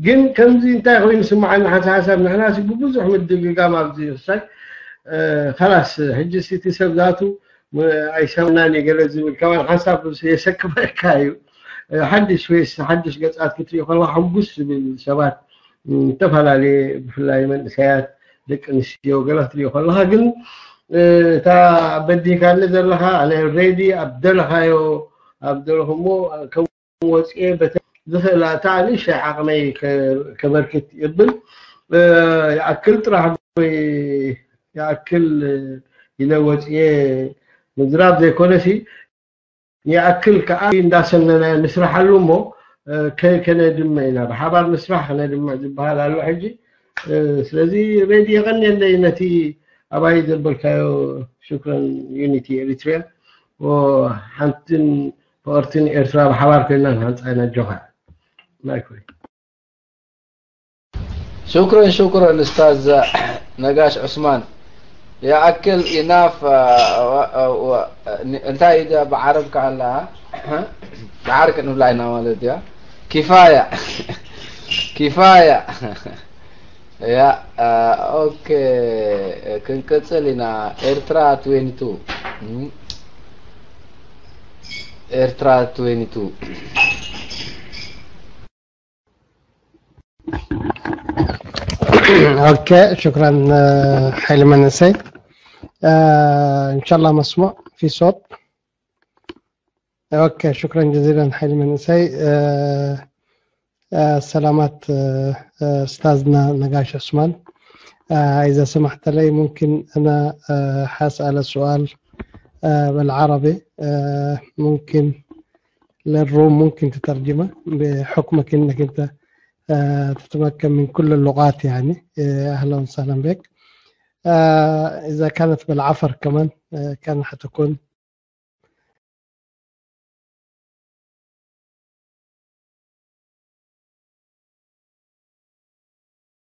ግን ከምዚ እንታይ ኮይኑ ይስማዓኒ ሓንሳ ሓንሳብ ንሕና ብብዙሕ ምድግጋም ኣብዚ ክሳይ ከላስ ሕጂ እቲ ሰብ ዛቱ ኣይሰምናን ገለ ዝብል ከማን ሓንሳብ የሰክፈካ እዩ። ሓድሽ ፌስ ሓድሽ ገፃት ክትሪኢ ከለካ ሕጉስ ዝብል ሰባት ዝተፈላለየ ብፍላይ መንእሰያት ደቂ ኣንስትዮ ገለ ክትሪኦ ከለካ ግን እታ በዲካኒ ዘለካ ኣነ ሬዲ ኣብ ደለካዮ ኣብ ደለኩሞ ከም ወፅኤ በተ ዝኽእላ እታ ንእሽተይ ዓቕመይ ከበርክት ይብል ይኣክል ጥራሕ ይኣክል ኢለ ወፅኤ ምዝራብ ዘይኮነሲ ይኣክል ከዓ እንዳሰነና ንስራሓሉ እሞ ከነድምዕ ኢና ብሓባር ንስራሕ ከነድምዕ ዝበሃል ኣሎ ሕጂ ስለዚ ሬዲ የቐንየለይ ነቲ ኣባይ ዘበልካዮ ሽክረን ዩኒቲ ኤሪትሪያ ሓንትን ፍቕርትን ኤርትራ ብሓባር ኮይና ንሃንፃ ኢና ጆኻ ማይክ شكرا شكرا استاذ ነጋሽ ዑስማን يأكل enough እንታይ እዩ ብዓረብ ከኣላ ብዓርቂ ንብላ ኢና ማለት እያ كفاية كفاية يا اوكي ክንቅጽል ኢና ኤርትራ twenty two ኤርትራ twenty two اوكي شكرا ሓይሊ መንእሰይ ان شاء الله مسموع في صوت اوكي شكرا جزيلا ሓይሊ መንእሰይ ሰላማት استاذنا ነጋሽ ዑስማን اذا سمحت لي ممكن انا حاسال سؤال بالعربي ممكن للروم ممكن تترجمه بحكمك انك انت تتمكن من كل اللغات يعني اهلا وسهلا بك اذا كانت بالعفر كمان كان حتكون